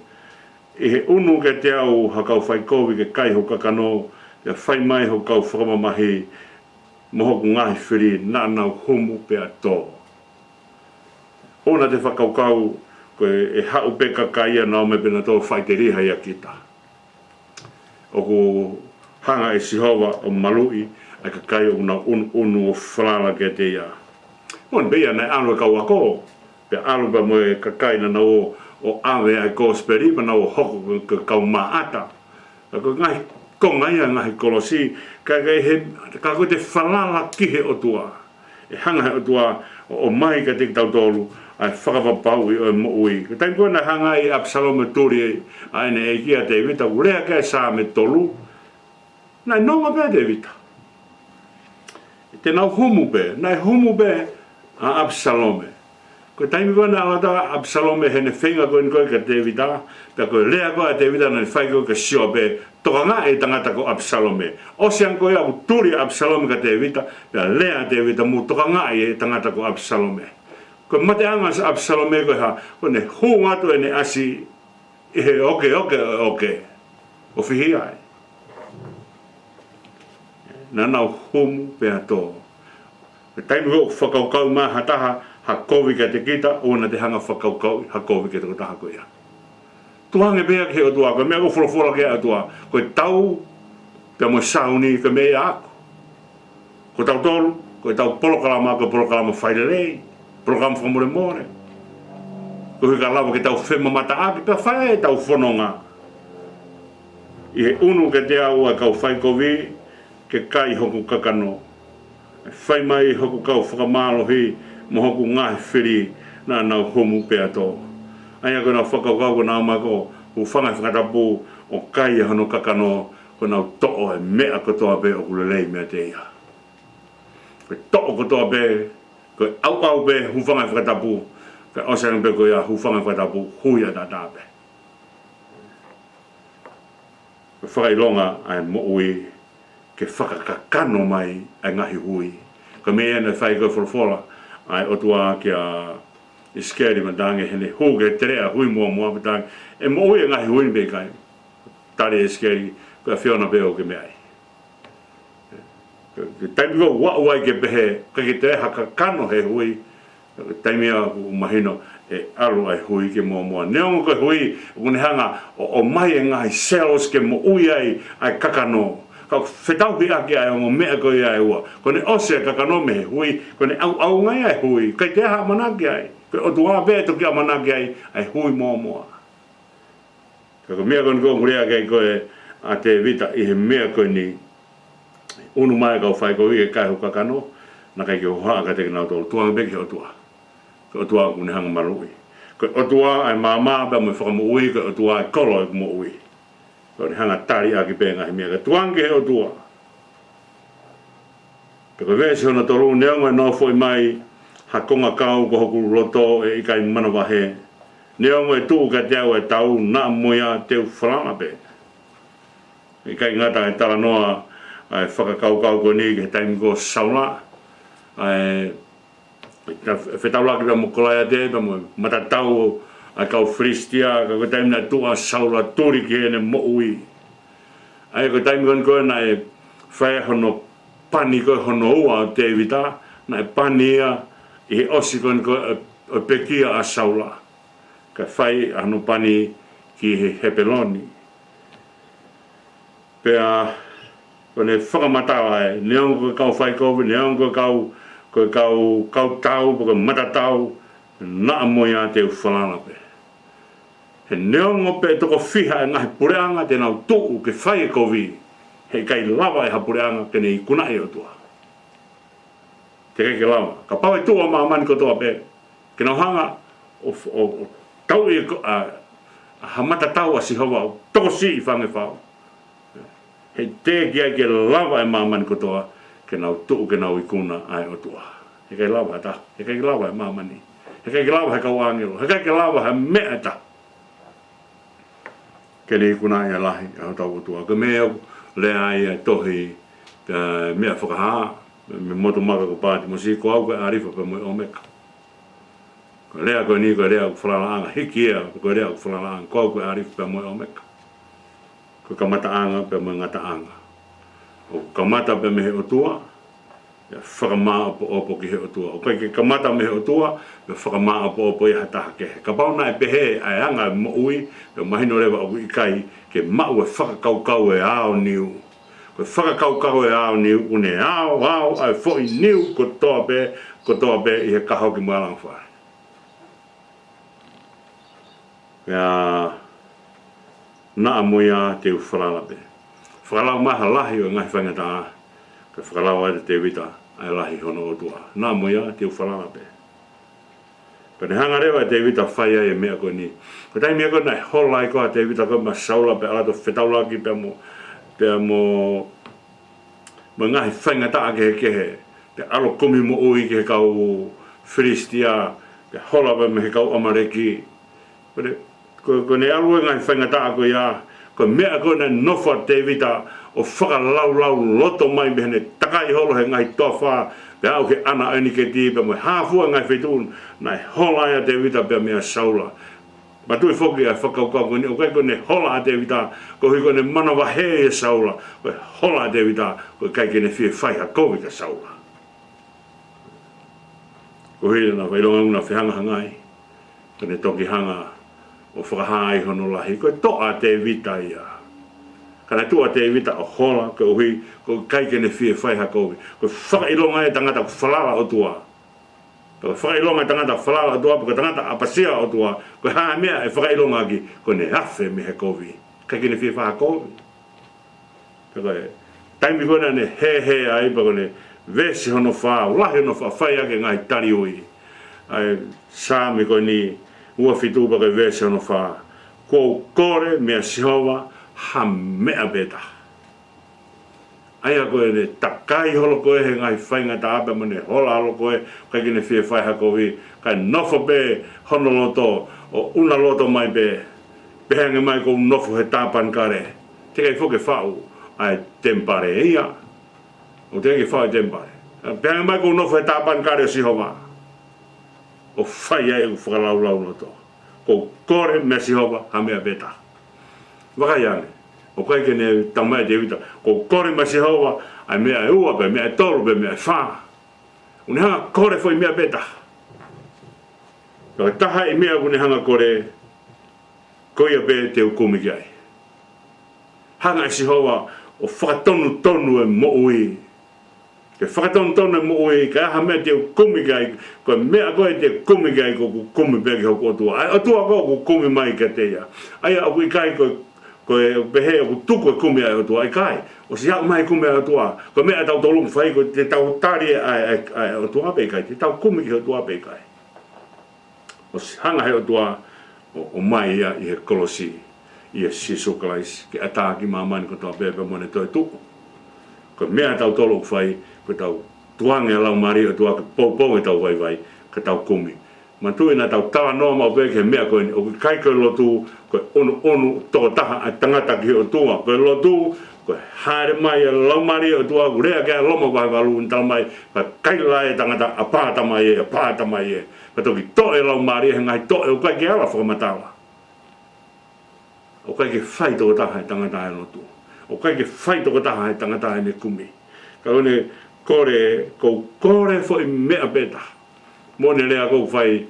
ʻI he ʻunu kiate au ha kau faikovi ke kai hoku kakano, pea fai mai hoku kau fakamamahi mo hoku ngaahi fili, naʻa nau humu pea tō. ʻOua naʻa te fakakaukau ko e, ʻe haʻu pē kakai ia naʻa nau ō mai pea nau tō, faʻiteliha ia kita. ʻOku hanga ʻe Sihova ʻo maluʻi ʻa e kakai ʻoku nau ʻunuʻunu ʻo falala kiate ia. Moʻoni pē ia naʻe ʻalu e kau ako, pea ʻalu pea mo e kakai naʻa nau ō ʻo ʻave ʻa e kosipeli, pea nau ō ʻo hoko ko e kau maʻata. Ka ko e ngaahi konga ia e ngaahi kolosi, ka, ka he, ka ko ʻete falala ki he ʻOtua, ʻe hanga ʻe he ʻOtua ʻo, ʻomai kiate kitautolu ʻa e fakapapauʻi ʻo e moʻui. Ko e taimi ko ē naʻe hanga ai ʻe ʻApisalome ʻo tuli ʻa ʻene ʻeiki ʻa Tēvita, ʻoku lea ki ai e Saame tolu, naʻe nonga pē ʻa Tēvita. Te nau humu pē, naʻe humu pē ʻa ʻApisalome. Ko e taimi ko ē naʻe ʻalu atu ʻa ʻApisalome heʻene feinga ko eni ko ē kia Tēvita, pea ko e lea ko ē ʻa Tēvita naʻa ne fai ko ē kia Sioape, tokangaʻi e tangata ko ʻApisalome. ʻOsi ange ko ia ʻoku tuli ʻa ʻApisalome kia Tēvita, pea lea ʻa Tēvita, mou tokangaʻi e tangata ko ʻApisalome. Ko e mateʻanga ʻa ʻApisalome ko e hā? Ko ʻene hū atu ʻene ʻasi ʻi he okeoke ʻo e oke ʻo fihia ai. Naʻa nau humu pea tō. Ko e taimi ʻoku fakakaukau mai ha taha ha kovi kiate kita, ʻoua naʻa te hanga fakakaukauʻi ha kovi ki he tokotaha ko ia. Tuku ange pē ia ki he ʻOtua, ko e meʻa ʻoku folofola ki ai e ʻOtua, ko e tau pea mo e sauni ko e meʻa ia ʻaʻaku. Ko tautolu, ko ʻetau polokalama, ko e polokalama failelei, polokalama fakamolemole. Koeʻuhi ka lava ke tau femamataʻaki, pea fai ʻetau fononga. ʻI he ʻunu kiate au ʻa e kau faikovi, ke kai hoku kakano. Fai mai hoku kau fakamālohi mo hoku ngaahi fili, naʻa nau humu pea tō. ʻA ia ko ʻenau fakakaukau ko ʻenau mai ko e hūfanga he fakatapu ʻo kai ʻa hono kakano, ko ʻenau toʻo e meʻa kotoa pē ʻoku lelei meiate ia. Ko e toʻo kotoa pē, ko e ʻauʻau pē, hūfanga he fakatapu, kae ʻosi ange pē ko ia, hūfanga he fakatapu, hui ʻataʻatā pē. Ko e fakaʻilonga ʻa e moʻui ke fakakakano mai ʻa e ngaahi hui. Ko e meʻa ia naʻe fai ko e folofola ʻa e ʻOtua kia ʻIsikeli, matangi heʻene hū ki he teleʻa hui mōmoa, matangi ʻe moʻui e ngaahi hui pe ʻikai. Tali ʻe ʻIsikeli, ko e ʻAfiona pē ʻoku ke meʻa ai. Ko e taimi ko ē ʻoku aʻu ai ke pehē ʻikai ke toe ʻi ai ha kakano he hui, ko e taimi ia ʻoku mahino ʻe ʻalu ʻa e hui ki he mōmoa. Neongo ko e hui ʻoku ne hanga ʻo, ʻomai e ngaahi cells ke moʻui ai ʻa e kakano, ka ʻoku fetauhiʻaki ʻa e ongo meʻa ko ia ʻe ua. Ko ʻene ʻosi e kakano mei he hui, ko ʻene ʻauʻaunga ia e hui. ʻIkai toe ʻi ai ha ʻamanaki ai. Ko e ʻOtua pē ʻe toki ʻamanaki ai ʻa e hui mōmoa. Ka ko e meʻa ko eni ʻoku lea ki ai ko ē ʻa Tēvita ʻi he meʻa ko eni. ʻUnu mai e kau faikovi ke kai hoku kakano, naʻe ʻikai ke u hohaʻa kiate kinautolu, tuku ange pē ki he ʻOtua. Ko e ʻOtua ʻoku ne hanga maluʻi. Ko e ʻOtua ʻa e maama pea mo e fakamoʻui, ko e ʻOtua ʻa e kolo ʻeku moʻui. Ko ʻene hanga tali ʻaki pē ngaahi meʻa, ka tuku ange ki he ʻOtua. Pea ko e veesi hono tolu, neongo ʻe nofoʻi mai ha kongakau ko hoku loto ʻe ʻikai manavahē. Neongo ʻe tuʻu kiate au e tau, naʻa mo ia te u falala pē. ʻIkai ngata he talanoa ʻa e fakakaukau ko eni ki he taimi ko Saula, ʻa e fetaulaki pea mo Kolaiate, pea mo e matatau ʻa e kau Filisitia, ka ko e taimi naʻe tuʻu ʻa Saula tuli ki heʻene moʻui. ʻA ia ko e taimi ko eni ko ē naʻe fai hono pani ko ē hono ua ʻo Tēvita, naʻe pani ia ʻi he ʻosi ko eni ko ē ʻo, ʻo pekia ʻa Saula. Kae fai ʻa hono pani ki he Hepeloni. Pea ko ʻene fakamatala ē, neongo ko e kau faikovi, neongo ko e kau, ko e kau, kau tau, pe ko e matatau, naʻa mo ia te u falala pē. He neongo pe ʻe toko fiha e ngaahi puleʻanga te nau tuʻu ke fai e kovi, heʻikai lava ʻe ha puleʻanga ke ne ikunaʻi e ʻOtua. Teʻeki ke lava. Kapau ʻe tuʻu ʻa māmani kotoa pē ke nau hanga ʻo, ʻo, ʻo tauʻi e ko-, ʻa, ʻa ha matatau ʻa Sihova ʻo tokosiʻi fangefau, he teʻeki ai ke lava ʻe māmani kotoa ke nau tuʻu ke nau ikuna ʻa e ʻOtua. Heʻikai lava ʻe ha taha, heʻikai lava ʻe māmani, heʻikai lava ʻe he kau ʻāngelo, heʻikai lava ʻe ha meʻa ʻe taha ke ne ikunaʻi ʻa e lahi ʻa hotau ʻOtua. Ko e meʻa ʻoku lea ai ʻa e tohi, pea meʻa Fakahā, mei he motu maka ko Pātimosi, ko au ko e ʻĀlifa pea mo e ʻŌmeka. Ko e lea ko eni, ko e lea ʻoku falalaʻanga, hiki ia, ko e lea ʻoku falalaʻanga, ko au ko e ʻĀlifa pea mo e ʻŌmeka. Ko e kamataʻanga pea mo e ngataʻanga. ʻOku kamata pē mei he ʻOtua, pea fakamāʻopoʻopo ki he ʻOtua. ʻOku ʻikai ke kamata mei he ʻOtua pea fakamāʻopoʻopo ia ha taha kehe. Kapau naʻe pehē ʻa e anga e moʻui, pea mahino leva ʻoku ʻikai ke maʻu e fakakaukau ʻe aoniu. Ko e fakakaukau ʻe aoniu, ʻoku ne aoao ʻa e foʻi niu kotoa pē, kotoa pē ʻi he kahoki mo e alangafale. Pea naʻa mo ia te u falala pē. Fakalau mai ha lahi ʻo e ngaahi faingataʻa, kae fakalau atu ʻe Tēvita ʻa e lahi hono ʻOtua. Naʻa mo ia te u falala pē. Pea ne hanga leva ʻe Tēvita ʻo fai ai e meʻa ko eni. Ko e taimi ko ē naʻe hola ai ko ē ʻa Tēvita ko ē mo Saula pea ʻalu atu ʻo fetaulaki pea mo, pea mo mo e ngaahi faingataʻa kehekehe, pea ʻalu ʻo kumi moʻui ki he kau Filisitia, pea hola pea mei he kau ʻAmaleki. Ko ʻene, ko, ko ʻene ʻalu e ngaahi faingataʻa ko ia, ko e meʻa ko ē naʻe nofo ai ʻa Tēvita ʻo fakalaulauloto mai mei heʻene takai holo he ngaahi toafa, pea aʻu ki he ʻana ʻo ʻEniketi, pea mo e hā fua e ngaahi feituʻu naʻe hola ai ʻa Tēvita pea meia Saula. Manatuʻi foki ʻa e fakakaukau ko eni, ʻoku ʻikai ko ʻene hola ʻa Tēvita koeʻuhi ko ʻene manavahē ʻia Saula. Ko e hola ʻa Tēvita, ʻoku ʻikai ke ne fie fai ha kovi kia Saula. Koeʻuhi naʻa fai longa una fehangahangai, ka ne toki hanga ʻo fakahā ai hono lahi. Ko e toʻa ʻa Tēvita ia. Ka naʻe tuʻu ʻa Tēvita ʻo hola, koeʻuhi ʻoku ʻikai ke ne fie fai ha kovi. Ko e fakaʻilonga ia ʻa e tangata ʻoku falala ʻOtua. Ko e fakaʻilonga ʻa e tangata falala ʻOtua, pe ko e tangata ʻapasia ʻOtua, ko e hā e meʻa ʻe fakaʻilonga ʻaki, ko ʻene afe mei he kovi. ʻIkai ke ne fie fai ha kovi. Pea ko e taimi ko ē naʻa ne hēhē ai, pea ko ʻene veesi hono fā, ʻoku lahi hono faʻa fai ʻaki e ngaahi tali ui. ʻA e Saame ko eni ua fitu pea ko e veesi hono fā. Kuo u kole meia Sihova ha meʻa pē taha. ʻA ia ko ʻene takai holo ko ē he ngaahi faingataʻa pea mo ʻene hola holo ko ē, ʻikai ke ne fie fai ha kovi, kae nofo pē hono loto ʻo ʻuna loto mai pē, pehē ange mai ʻoku ou nofo he tāpanekale. Teʻeki ai foki ke faʻu ʻa e temipale ia. ʻOku teʻeki ke faʻu e temipale. Pehē ange mai ʻoku ou nofo he tāpanekale ʻo Sihova, ʻo fai ai ʻeku fakalaulauloto. Kuo u kole meia Sihova ha meʻa pē taha. Vakai ange, ʻoku ʻikai ke ne talamai ʻe Tēvita, kuo u kole meia Sihova ʻa e meʻa ʻe ua, pe meʻa ʻe tolu, pe meʻa ʻe fā. ʻOku ne hanga ʻo kole foʻi meʻa pē taha. Ka ko e taha e meʻa ʻoku ne hanga ʻo kole, ko ia pē te u kumi ki ai. Hanga ʻe Sihova ʻo fakatonutonu e moʻui. Ke fakatonutonu e moʻui, ka ʻi ai ha meʻa te u kumi ki ai, ko e meʻa ko ē te u kumi ki ai, ʻoku ou kumi pē ki hoku ʻOtua. ʻA e ʻOtua ko ē ʻoku kumi mai kiate ia. ʻA ia ʻoku ʻikai ko, ko e pehē ʻoku tuku e kumi ʻa e ʻOtua, ʻikai. ʻOsi aʻu mai e kumi ʻa e ʻOtua. Ko e meʻa ʻatautolu ʻoku fai, ko ʻetau tali ʻa e, ʻa e, ʻa e ʻOtua pe ʻikai, te tau kumi ki he ʻOtua pe ʻikai. ʻOsi hanga he ʻOtua ʻo, ʻo ʻomai ia ʻi he kolosi, ʻia Sīsū Kalaisi, ke ʻatā ki māmani kotoa pē pea mo ʻene toetuʻu. Ko e meʻa ʻatautolu ʻoku fai, ko ʻetau tukuange ʻa e Laumālie ʻo e ʻOtua ke poupou ʻetau vaivai, ke tau kumi. Manatuʻi naʻa tau talanoa maʻu pē ki he meʻa ko eni, ʻoku ʻikai ko e lotu, ko e ʻunuʻunu tokotaha ʻa e tangata ki he ʻOtua. Ko e lotu, ko e hāʻele mai ʻa e Laumālie ʻo e ʻOtua, ʻoku lea ki ai ʻa Loma vahe valu ʻo ne talamai, ka kaila e tangata, ʻapā Tamai ē, ʻapā Tamai ē. Ka toki toʻe e Laumālie he ngaahi toʻe ʻoku ʻikai ke ala fakamatala. ʻOku ʻikai ke fai tokotaha ʻe he tangata e lotu. ʻOku ʻikai ke fai tokotaha ʻe he tangata ʻene kumi. Ka ʻoku ne kole, kuo u kole foʻi meʻa pē taha. Mo ʻene lea ko ē ʻoku fai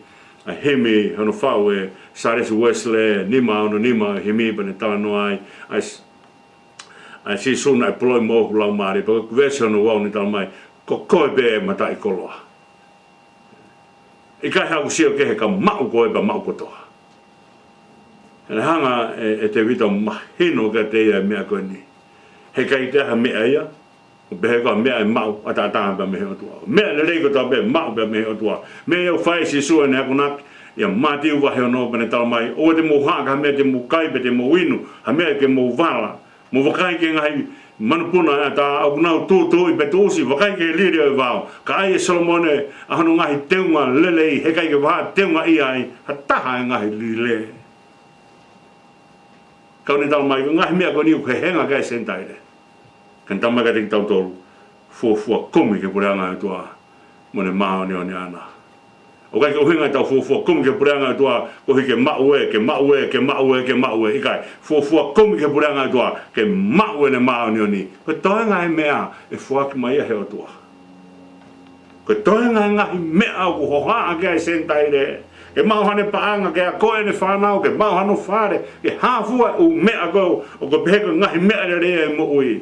ʻa e himi hono faʻu ʻe Sālesi Uēsilī, nima ono nima himi pea ne talanoa ai, ʻa e s-, ʻa e Sīsū naʻe puloʻi moʻoku laumālie, pea ko e veesi hono ua ʻoku ne talamai, ko koe pē mataʻikoloa. ʻIkai haʻaku sio kehe ka maʻu koe pea maʻu kotoa. He naʻe hanga ʻe, ʻe Tēvita ʻo mahino kiate ia e meʻa ko eni. He ʻikai toe ʻi ai ha meʻa ia, ʻo pehē ko ha meʻa ʻe maʻu ʻataʻatā pē mei he ʻOtua. Meʻa lelei kotoa pē maʻu pē mei he ʻOtua. Meʻa ia ʻoku fai ʻe Sīsū ʻene akonaki, ʻia Mātiu vahe ono pea ne talamai, ʻoua te mou haʻa ki ha meʻa te mou kai pe te mou inu, ha meʻa ke mou vala. Mou vakai ki he ngaahi manupuna ʻo e ʻatā, ʻoku nau tūtuuʻi pea tuʻusi, vakai ki he lile ʻo e vao. Ka ʻai ʻe Solomone ʻa hono ngaahi teunga lelei, he ʻikai ke vahaʻa teungaʻia ai ha taha e ngaahi lile. Ka ʻoku ne talamai, ko e ngaahi meʻa ko eni ʻoku hehenga ki ai e Senitaile. Ka ne talamai kiate kitautolu, fuofua kumi ki he puleʻanga ʻo e ʻOtua mo ʻene māʻoniʻoni ʻaʻana. ʻOku ʻikai ke ʻuhinga ʻetau fuofua kumi ki he puleʻanga ʻo e ʻOtua, koeʻuhi ke maʻu ē, ke maʻu ē, ke maʻu ē, ke maʻu ē, ʻikai. Fuofua kumi ki he puleʻanga ʻo e ʻOtua, ke maʻu ʻene māʻoniʻoni. Ko e toenga e meʻa ʻe foaki mai ia ʻe he ʻOtua. Ko e toenga e ngaahi meʻa ʻoku hohaʻa ki ai e Senitaile. Ke maʻu haʻane paʻanga, ke akoʻi ʻene fānau, ke maʻu hano fale, ke hā fua e ʻū meʻa ko ē, ʻoku pehē ko e ngaahi meʻa lelei ʻo e moʻui.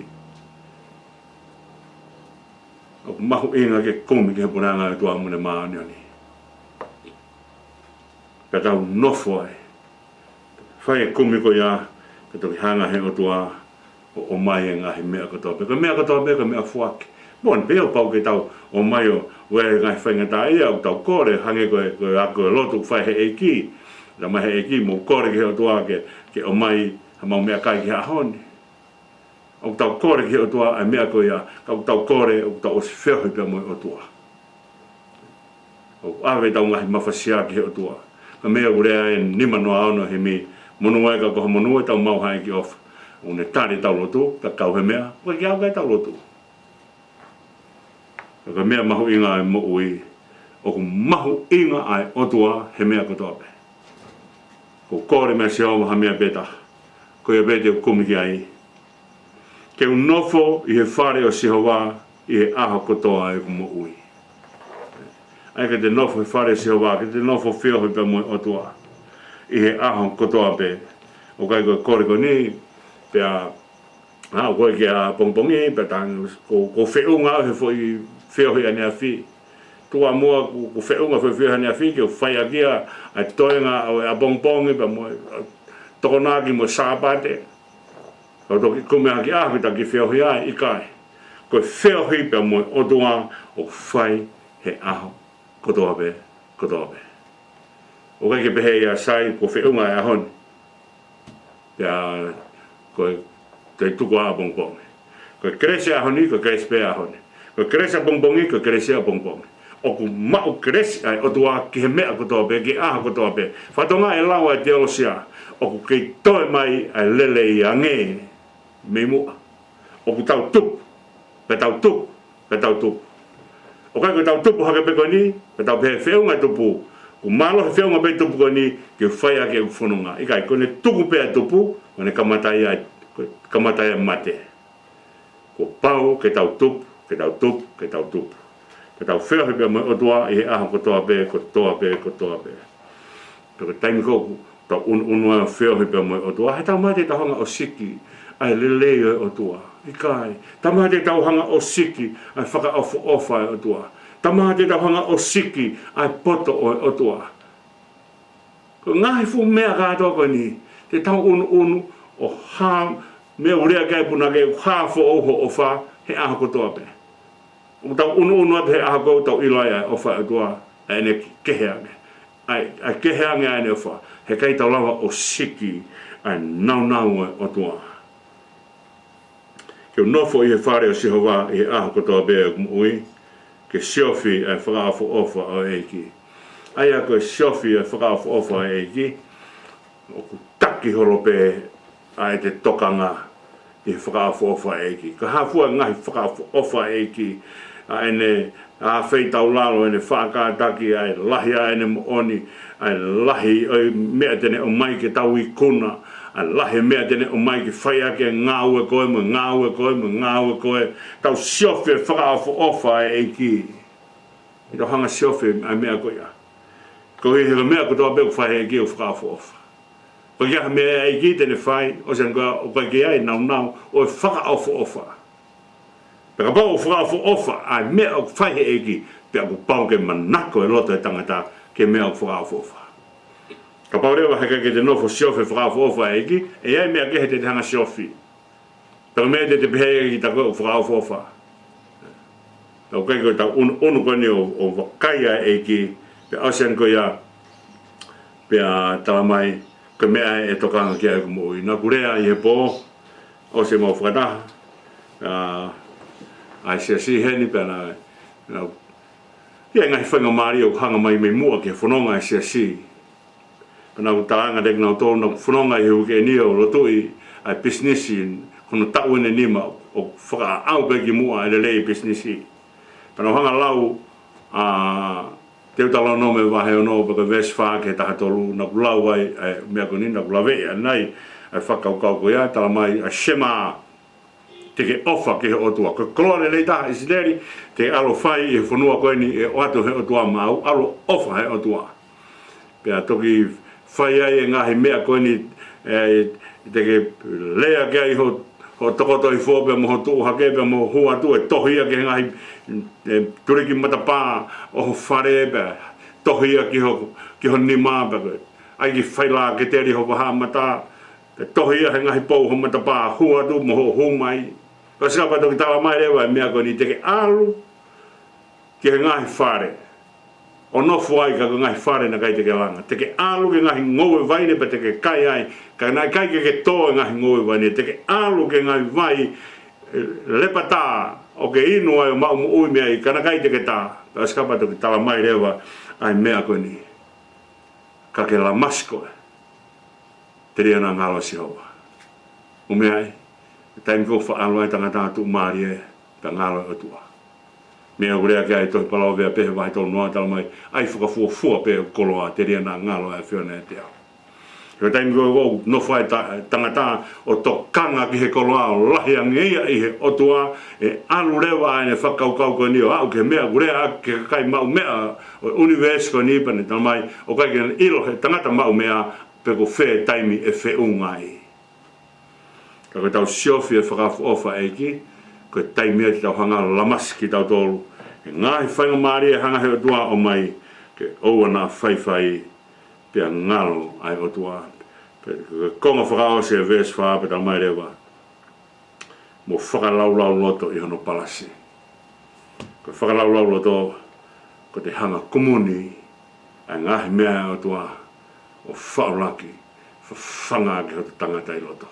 ʻOku mahuʻinga ke kumi ki he puleʻanga ʻo e ʻOtua mo ʻene māʻoniʻoni. Pea tau nofo ai. Fai e kumi ko ia, ka toki hanga he ʻOtua ʻo ʻomai e ngaahi meʻa kotoa pē. Ko e meʻa kotoa pē, ko e meʻa foaki. Moʻoni pē ia ʻoku pau ke tau ʻomai ʻo, ʻo e ngaahi faingataʻaʻia ʻoku tau kole, hangē ko e, ko e ako e lotu ʻoku fai he ʻEiki. Talamai he ʻEiki, mou kole ki he ʻOtua ke, ke ʻomai haʻamau meʻakai ki he ʻaho ni. ʻOku tau kole ki he ʻOtua e meʻa ko ia, ka ʻoku tau kole, ʻoku tau ʻosi feohi pea mo e ʻOtua. ʻOku ʻave ʻetau ngaahi mafasia ki he ʻOtua. Ka meʻa ʻoku lea e nima noa ono himi, monū ē ka ko ha monū ʻetau maʻu ha ʻEiki ʻofa. ʻOku ne tali ʻetau lotu, ka kau he meʻa, ʻoku ʻikai ke ʻikai ʻetau lotu. Ka ko e meʻa mahuʻinga ʻa e moʻui, ʻoku mahuʻinga ʻa e ʻOtua he meʻa kotoa pē. Ko e kole meia Sihova ha meʻa pē taha, ko ia pē te u kumi ki ai. Ke u nofo ʻi he fale ʻo Sihova ʻi he ʻaho kotoa ʻo ʻeku moʻui. ʻA ia ke te nofo he fale ʻo Sihova, ke te nofo feohi pea mo e ʻOtua ʻi he ʻaho kotoa pē. ʻOku ʻikai ko e kole ko eni, pea, ʻa, ko e ke ʻapongipongi, pea tangi, ko, ko e feʻunga he foʻi feohi ʻaneafi. Tuʻa muʻa ko, ko e feʻunga foʻi feohi ʻaneafi, ke u fai ʻaki ʻa e toenga ʻo e ʻapongipongi, pea mo e, ʻa, Tokonaki mo e Sāpate. Ka u toki kumi ʻaki ʻaho ke ta kiʻi feohi ai, ʻikai. Ko e feohi pea mo e ʻOtua ʻoku fai he ʻaho kotoa pē, kotoa pē. ʻOku ʻikai ke pehē ia sai, ko e feʻunga e ʻaho ni. Pea ko e, ko e tuku ʻapongipongi. Ko e kelesi ʻaho ni, ko e kelesi pē ʻaho ni. Ko e kelesi ʻapongipongi, ko e kelesi ʻapongipongi. ʻOku maʻu kelesi ʻa e ʻOtua ki he meʻa kotoa pē, ki he ʻaho kotoa pē. Fatongia e lau ʻa e teolosia, ʻoku kei toe mai ʻa e lelei ange mei muʻa. ʻOku tau tupu, pea tau tupu, pea tau tupu. ʻOku ʻikai ko ʻetau tupu hake pē ko eni, pea tau pehē feʻunga e tupu. ʻOku mālohi feʻunga pē tupu ko eni, ke fai ʻaki ʻeku fononga. ʻIkai, ko ʻene tuku pē ʻa e tupu, ko ʻene kamata ia, kamata ia mate. Kuo pau ke tau tupu, ke tau tupu, ke tau tupu. Ke tau feohi pea mo e ʻOtua ʻi he ʻaho kotoa pē, kotoa pē, kotoa pē. Pea ko e taimi ko ē ʻoku tau ʻunuʻunu ai ʻo feohi pea mo e ʻOtua, he taumaiā te tau hanga ʻo siki ʻa e lelei ʻo e ʻOtua. ʻIkai, taumaiā te tau hanga ʻo siki ʻa e fakaʻofoʻofa ʻa e ʻOtua. Taumaiā te tau hanga ʻo siki ʻa e poto ʻo e ʻOtua. Ko e ngaahi fuʻu meʻa kātoa ko eni, te tau ʻunuʻunu ʻo hā, meʻa ʻoku lea ki ai e punake, hā foʻou ho ʻofa he ʻaho kotoa pē. ʻOku tau ʻunuʻunu atu he ʻaho ko ē ʻoku tau ʻilo ai ʻa e ʻofa ʻa e ʻOtua, ʻa ʻene kehe ange. ʻA e, ʻa e kehe ange ʻa ʻene ʻofa, heʻikai tau lava ʻo siki ʻa e nāunau ʻo e ʻOtua. Ke u nofo ʻi he fale ʻo Sihova ʻi he ʻaho kotoa pē ʻo ʻeku moʻui, ke siofi ʻa e fakaʻofoʻofa ʻo e ʻEiki. ʻA ia ko e siofi ʻa e fakaʻofoʻofa ʻo e ʻEiki, ʻoku taki holo pē ʻa ʻete tokanga ʻi he fakaʻofoʻofa ʻa e ʻEiki. Ko e hā fua e ngaahi fakaʻofoʻofa ʻa e ʻEiki, ʻa ʻene ʻa e feitaulalo, ʻene faʻa kātaki, ʻa e lahi ʻa ʻene moʻoni, ʻa e lahi ʻo e meʻa te ne ʻomai ke tau ikuna, ʻa e lahi e meʻa te ne ʻomai ke fai ʻaki e ngāue ko ē, mo e ngāue ko ē, mo e ngāue ko ē. Tau siofi e fakaʻofoʻofa ʻa e ʻEiki. ʻE tau hanga siofi ʻa e meʻa ko ia. Koeʻuhi he ko e meʻa kotoa pē ʻoku fai ʻe he ʻEiki ʻoku fakaʻofoʻofa. ʻOku ʻikai ha meʻa ʻa e ʻEiki te ne fai, ʻosi ange ko ia ʻoku ʻikai ke ʻi ai e nāunau ʻo e fakaʻofoʻofa. Pea kapau ʻoku fakaʻofoʻofa ʻa e meʻa ʻoku fai ʻe he ʻEiki, pea kuo pau ke manako e loto ʻo e tangata ki he meʻa ʻoku fakaʻofoʻofa. Kapau leva heʻikai ke te nofo siofi e fakaʻofoʻofa ʻa e ʻEiki, ʻe ʻi ai e meʻa kehe te te hanga siofi. Pea ko e meʻa te te pehē ʻe kita ko ē ʻoku fakaʻofoʻofa. Pea ʻoku ʻikai ko ʻetau ʻunuʻunu ko eni ʻo, ʻo vakai ʻa e ʻEiki, pea ʻosi ange ko ia, pea talamai, ko e meʻa ē ʻe tokanga ki ai ʻeku moʻui. Naʻá ku lea ʻi he pō, ʻosi ʻemau fakataha, ʻa, ʻa e siasi heni pea naʻe, naʻe ʻi ai e ngaahi faingamālie ʻoku hanga mai mei muʻa ki he fononga ʻa e siasi. Pea naʻá ku talaange kiate kinautolu naʻá ku fononga ʻi he uike ni ʻo lotuʻi ʻa e pisinisi, ko hono taʻu ʻeni ʻe nima ʻo fakaʻau pē ki muʻa e lelei pisinisi. Pea naʻá ku hanga ʻo lau, ʻa, Teutalōnome vahe ono pea ko e veesi fā ki he taha tolu, naʻá ku lau ai, ʻa e meʻa ko eni, naʻá ku laveʻi ʻanenai ʻa e fakakaukau ko ia, talamai ʻa e Shema, te ke ʻofa ki he ʻOtua. Ko e koloa lelei taha ʻa ʻIsileli te ke ʻalu ʻo fai ʻi he fonua ko eni ʻe ʻoatu ʻe he ʻOtua maʻau, ʻalu ʻo ʻofa he ʻOtua. Pea toki fai ai e ngaahi meʻa ko eni, ē, te ke lea ki ai ho, ho tokoto hifo pea mo ho tuʻu hake pea mo hū atu ʻo tohi ia ki he ngaahi, ē, tuliki matapā ʻo ho fale pea tohi ia ki ho, ki ho nima pea ko e ʻai ke fai lāketeli ho vahaʻa mata, pea tohi ia he ngaahi pou ho matapā, hū atu mo hoʻo hū mai. Pea ʻosi ange pea toki talamai leva e meʻa ko eni, te ke ʻalu ki he ngaahi fale ʻo nofo ai ka ko e ngaahi fale naʻe ʻikai te ke langa. Te ke ʻalu ki he ngaahi ngoue vaine pea te ke kai ai, ka naʻe ʻikai ke ke tō e ngaahi ngoue vaine. Te ke ʻalu ki he ngaahi vai, ē, lepatā ʻo ke inu ai ʻo maʻu moʻui mei ai, ka naʻe ʻikai te ke tā. Pea ʻosi ange pea toki talamai leva ʻa e meʻa ko eni. Ka ke lamasi koe, telia naʻa ngalo ʻa Sihova. Ko e meʻa ia, taimi ko ē ʻoku faʻa ʻalu ai e tangata ʻo tuʻumālie, pea ngalo e ʻOtua. Meʻa ʻoku lea ki ai e tohi Palōvepi pē he vahe tolu noa, talamai, ʻai fakafuofua pē ʻa e koloa, telia naʻa ngalo ʻa e ʻAfiona ʻiate au. He ko e taimi ko ē ʻoku nofo ai e ta-, tangata ʻo tokanga ki he koloa ʻo lahi ange ia ʻi he ʻOtua, ʻe ʻalu leva ʻene fakakaukau ko eni ʻo aʻu ki he meʻa ʻoku lea ʻaki ki he kakai maʻu meʻa ʻo e ʻunivēsi ko eni, pea ne talamai, ʻoku ʻikai ke ʻilo ʻe he tangata maʻu meʻa pe ko fē taimi ʻe feʻunga ai. Ka ko ʻetau siofi e fakaʻofoʻofa ʻa e ʻEiki, ko e taimi ia te tau hanga ʻo lamasi kitautolu ʻe he ngaahi faingamālie ʻe hanga ʻe he ʻOtua ʻo ʻomai, ke ʻoua naʻa faifai pea ngalo ʻa e ʻOtua. Pea ko e konga fakaʻosi e veesi fā pea talamai leva, mo fakalaulauloto ʻi hono palasi. Ko e fakalaulauloto, ko ʻete hanga ʻo kumuni ʻa e ngaahi meʻa ʻa e ʻOtua ʻo faʻo ʻaki, fafanga ʻaki hoto tangata ʻi loto.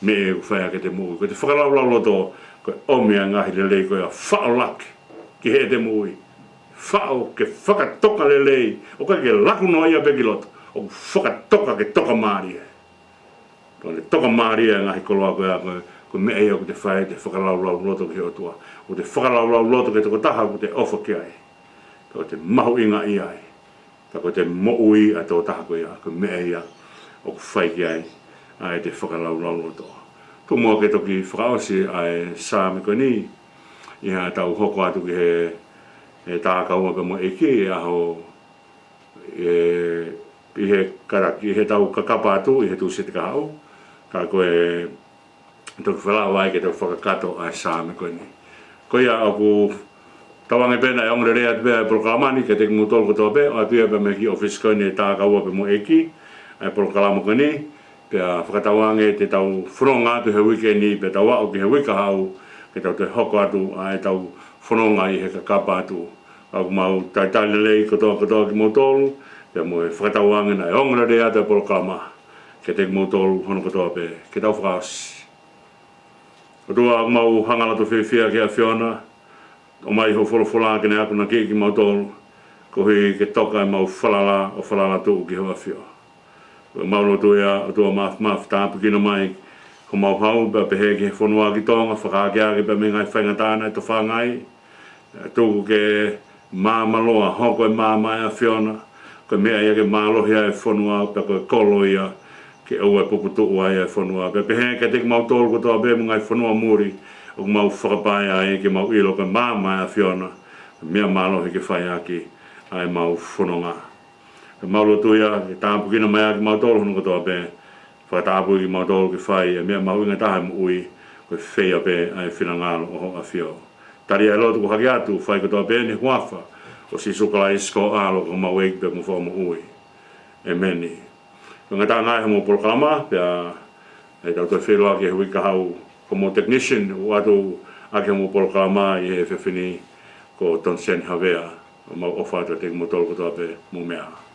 Meʻa ʻoku fai ʻaki ʻete moʻui. Ko ʻete fakalaulauloto, ko e ʻomi ʻa e ngaahi lelei ko ia ʻo faʻo ʻaki ki heʻete moʻui. Faʻo ke fakatoka lelei, ʻoku ʻikai ke laku noa ia pē ki loto, ʻoku fakatoka ke toka mālie. Pea ʻoku ne toka mālie ʻa e ngaahi koloa ko ia, ko e, ko e meʻa ia ʻoku te fai, ʻete fakalaulauloto ki he ʻOtua. ʻOku te fakalaulauloto ki he tokotaha ʻoku te ʻofa ki ai. Pea ʻoku te mahuʻingaʻia ai. Pea ko ʻete moʻui ʻa e tokotaha ko ia, ko e meʻa ia ʻoku fai ki ai ʻa ʻete fakalaulauloto. Tuku muʻa ke toki fakaʻosi ʻa e Saame ko eni, ʻi heʻetau hoko atu ki he, he tā kaua pea mo e ʻEiki, ʻi he ʻaho, ʻe, ʻi he kara-, ʻi heʻetau kakapa atu, ʻi he Tūsite kahaʻu, ka ko e toki falala ai ke tau fakakakato ʻa e Saame ko eni. Ko ia ʻoku tauange pē naʻe ongo lelei atu pē ʻa e polokalama ni kiate kimoutolu kotoa pē, ʻoatu ia pē mei he kiʻi ʻōfisi ko eni ʻa e tā kaua pea mo e ʻEiki, ʻa e polokalama ko eni, pea fakatauange te tau fononga atu he uike ni, pea tau aʻu ki he uike kahaʻu, ke tau toe hoko atu ʻa ʻetau fononga ʻi he kakapa atu. ʻOku mau talitali lelei kotoa kotoa kimoutolu, pea mo e fakatauange naʻe ongo lelei atu e polokalama kiate kimoutolu hono kotoa pē, ke tau fakaʻosi. ʻOtua, ʻoku mau hanga loto fiefia ki he ʻAfiona, ʻomai hoʻo folofola ke ne akonakiʻi kimautolu, koeʻuhi ke toka ʻemau falala, ʻo falala tuʻu ki hoʻo ʻAfio. ʻOku mau lotu ia, ʻOtua Māfimafi, tāpuekina mai homau hau, pea pehē ki he fonua ki Tonga, fakaakeake pea mei he ngaahi faingataʻa naʻe tofanga ai. Tuku ke māmāloa, hoko e maama ʻa e ʻAfiona, ko e meʻa ia ke mālohi ai e fonua, pea ko e kolo ia ke ʻoua ʻe puputuʻu ai e fonua. Pea pehē kiate kimautolu kotoa pē mo e ngaahi fonua muli ʻoku mau fakapaea ai, ke mau ʻilo ko e maama ʻa e ʻAfiona, meʻa mālohi ke fai ʻaki ʻa ʻemau fononga. ʻOku mau lotu ia ke tāpuekina mai ʻa kimautolu hono kotoa pē, fakatapui kimautolu ke fai e meʻa mahuʻinga taha ʻi he moʻui, ko e feia pē ʻa e finangalo ʻo hoʻo ʻAfio. Tali ʻa e lotu ko e hake atu, fai kotoa pē ʻeni ʻi he huafa ʻo Sīsū Kalaisi ko ho ʻAlo, ko homau ʻEiki pea mo e Fakamoʻui. ʻEmeni. Ko e ngataʻanga ia homou polokalama, pea ʻe tau toe feʻiloaki he uike kahaʻu, ko homou technician ʻoku ʻoatu ʻaki homou polokalama ʻi he efiafi ni, ko Toniseni Havea. ʻOku mau ʻofa atu kiate kimoutolu kotoa pē, mou meʻa ā.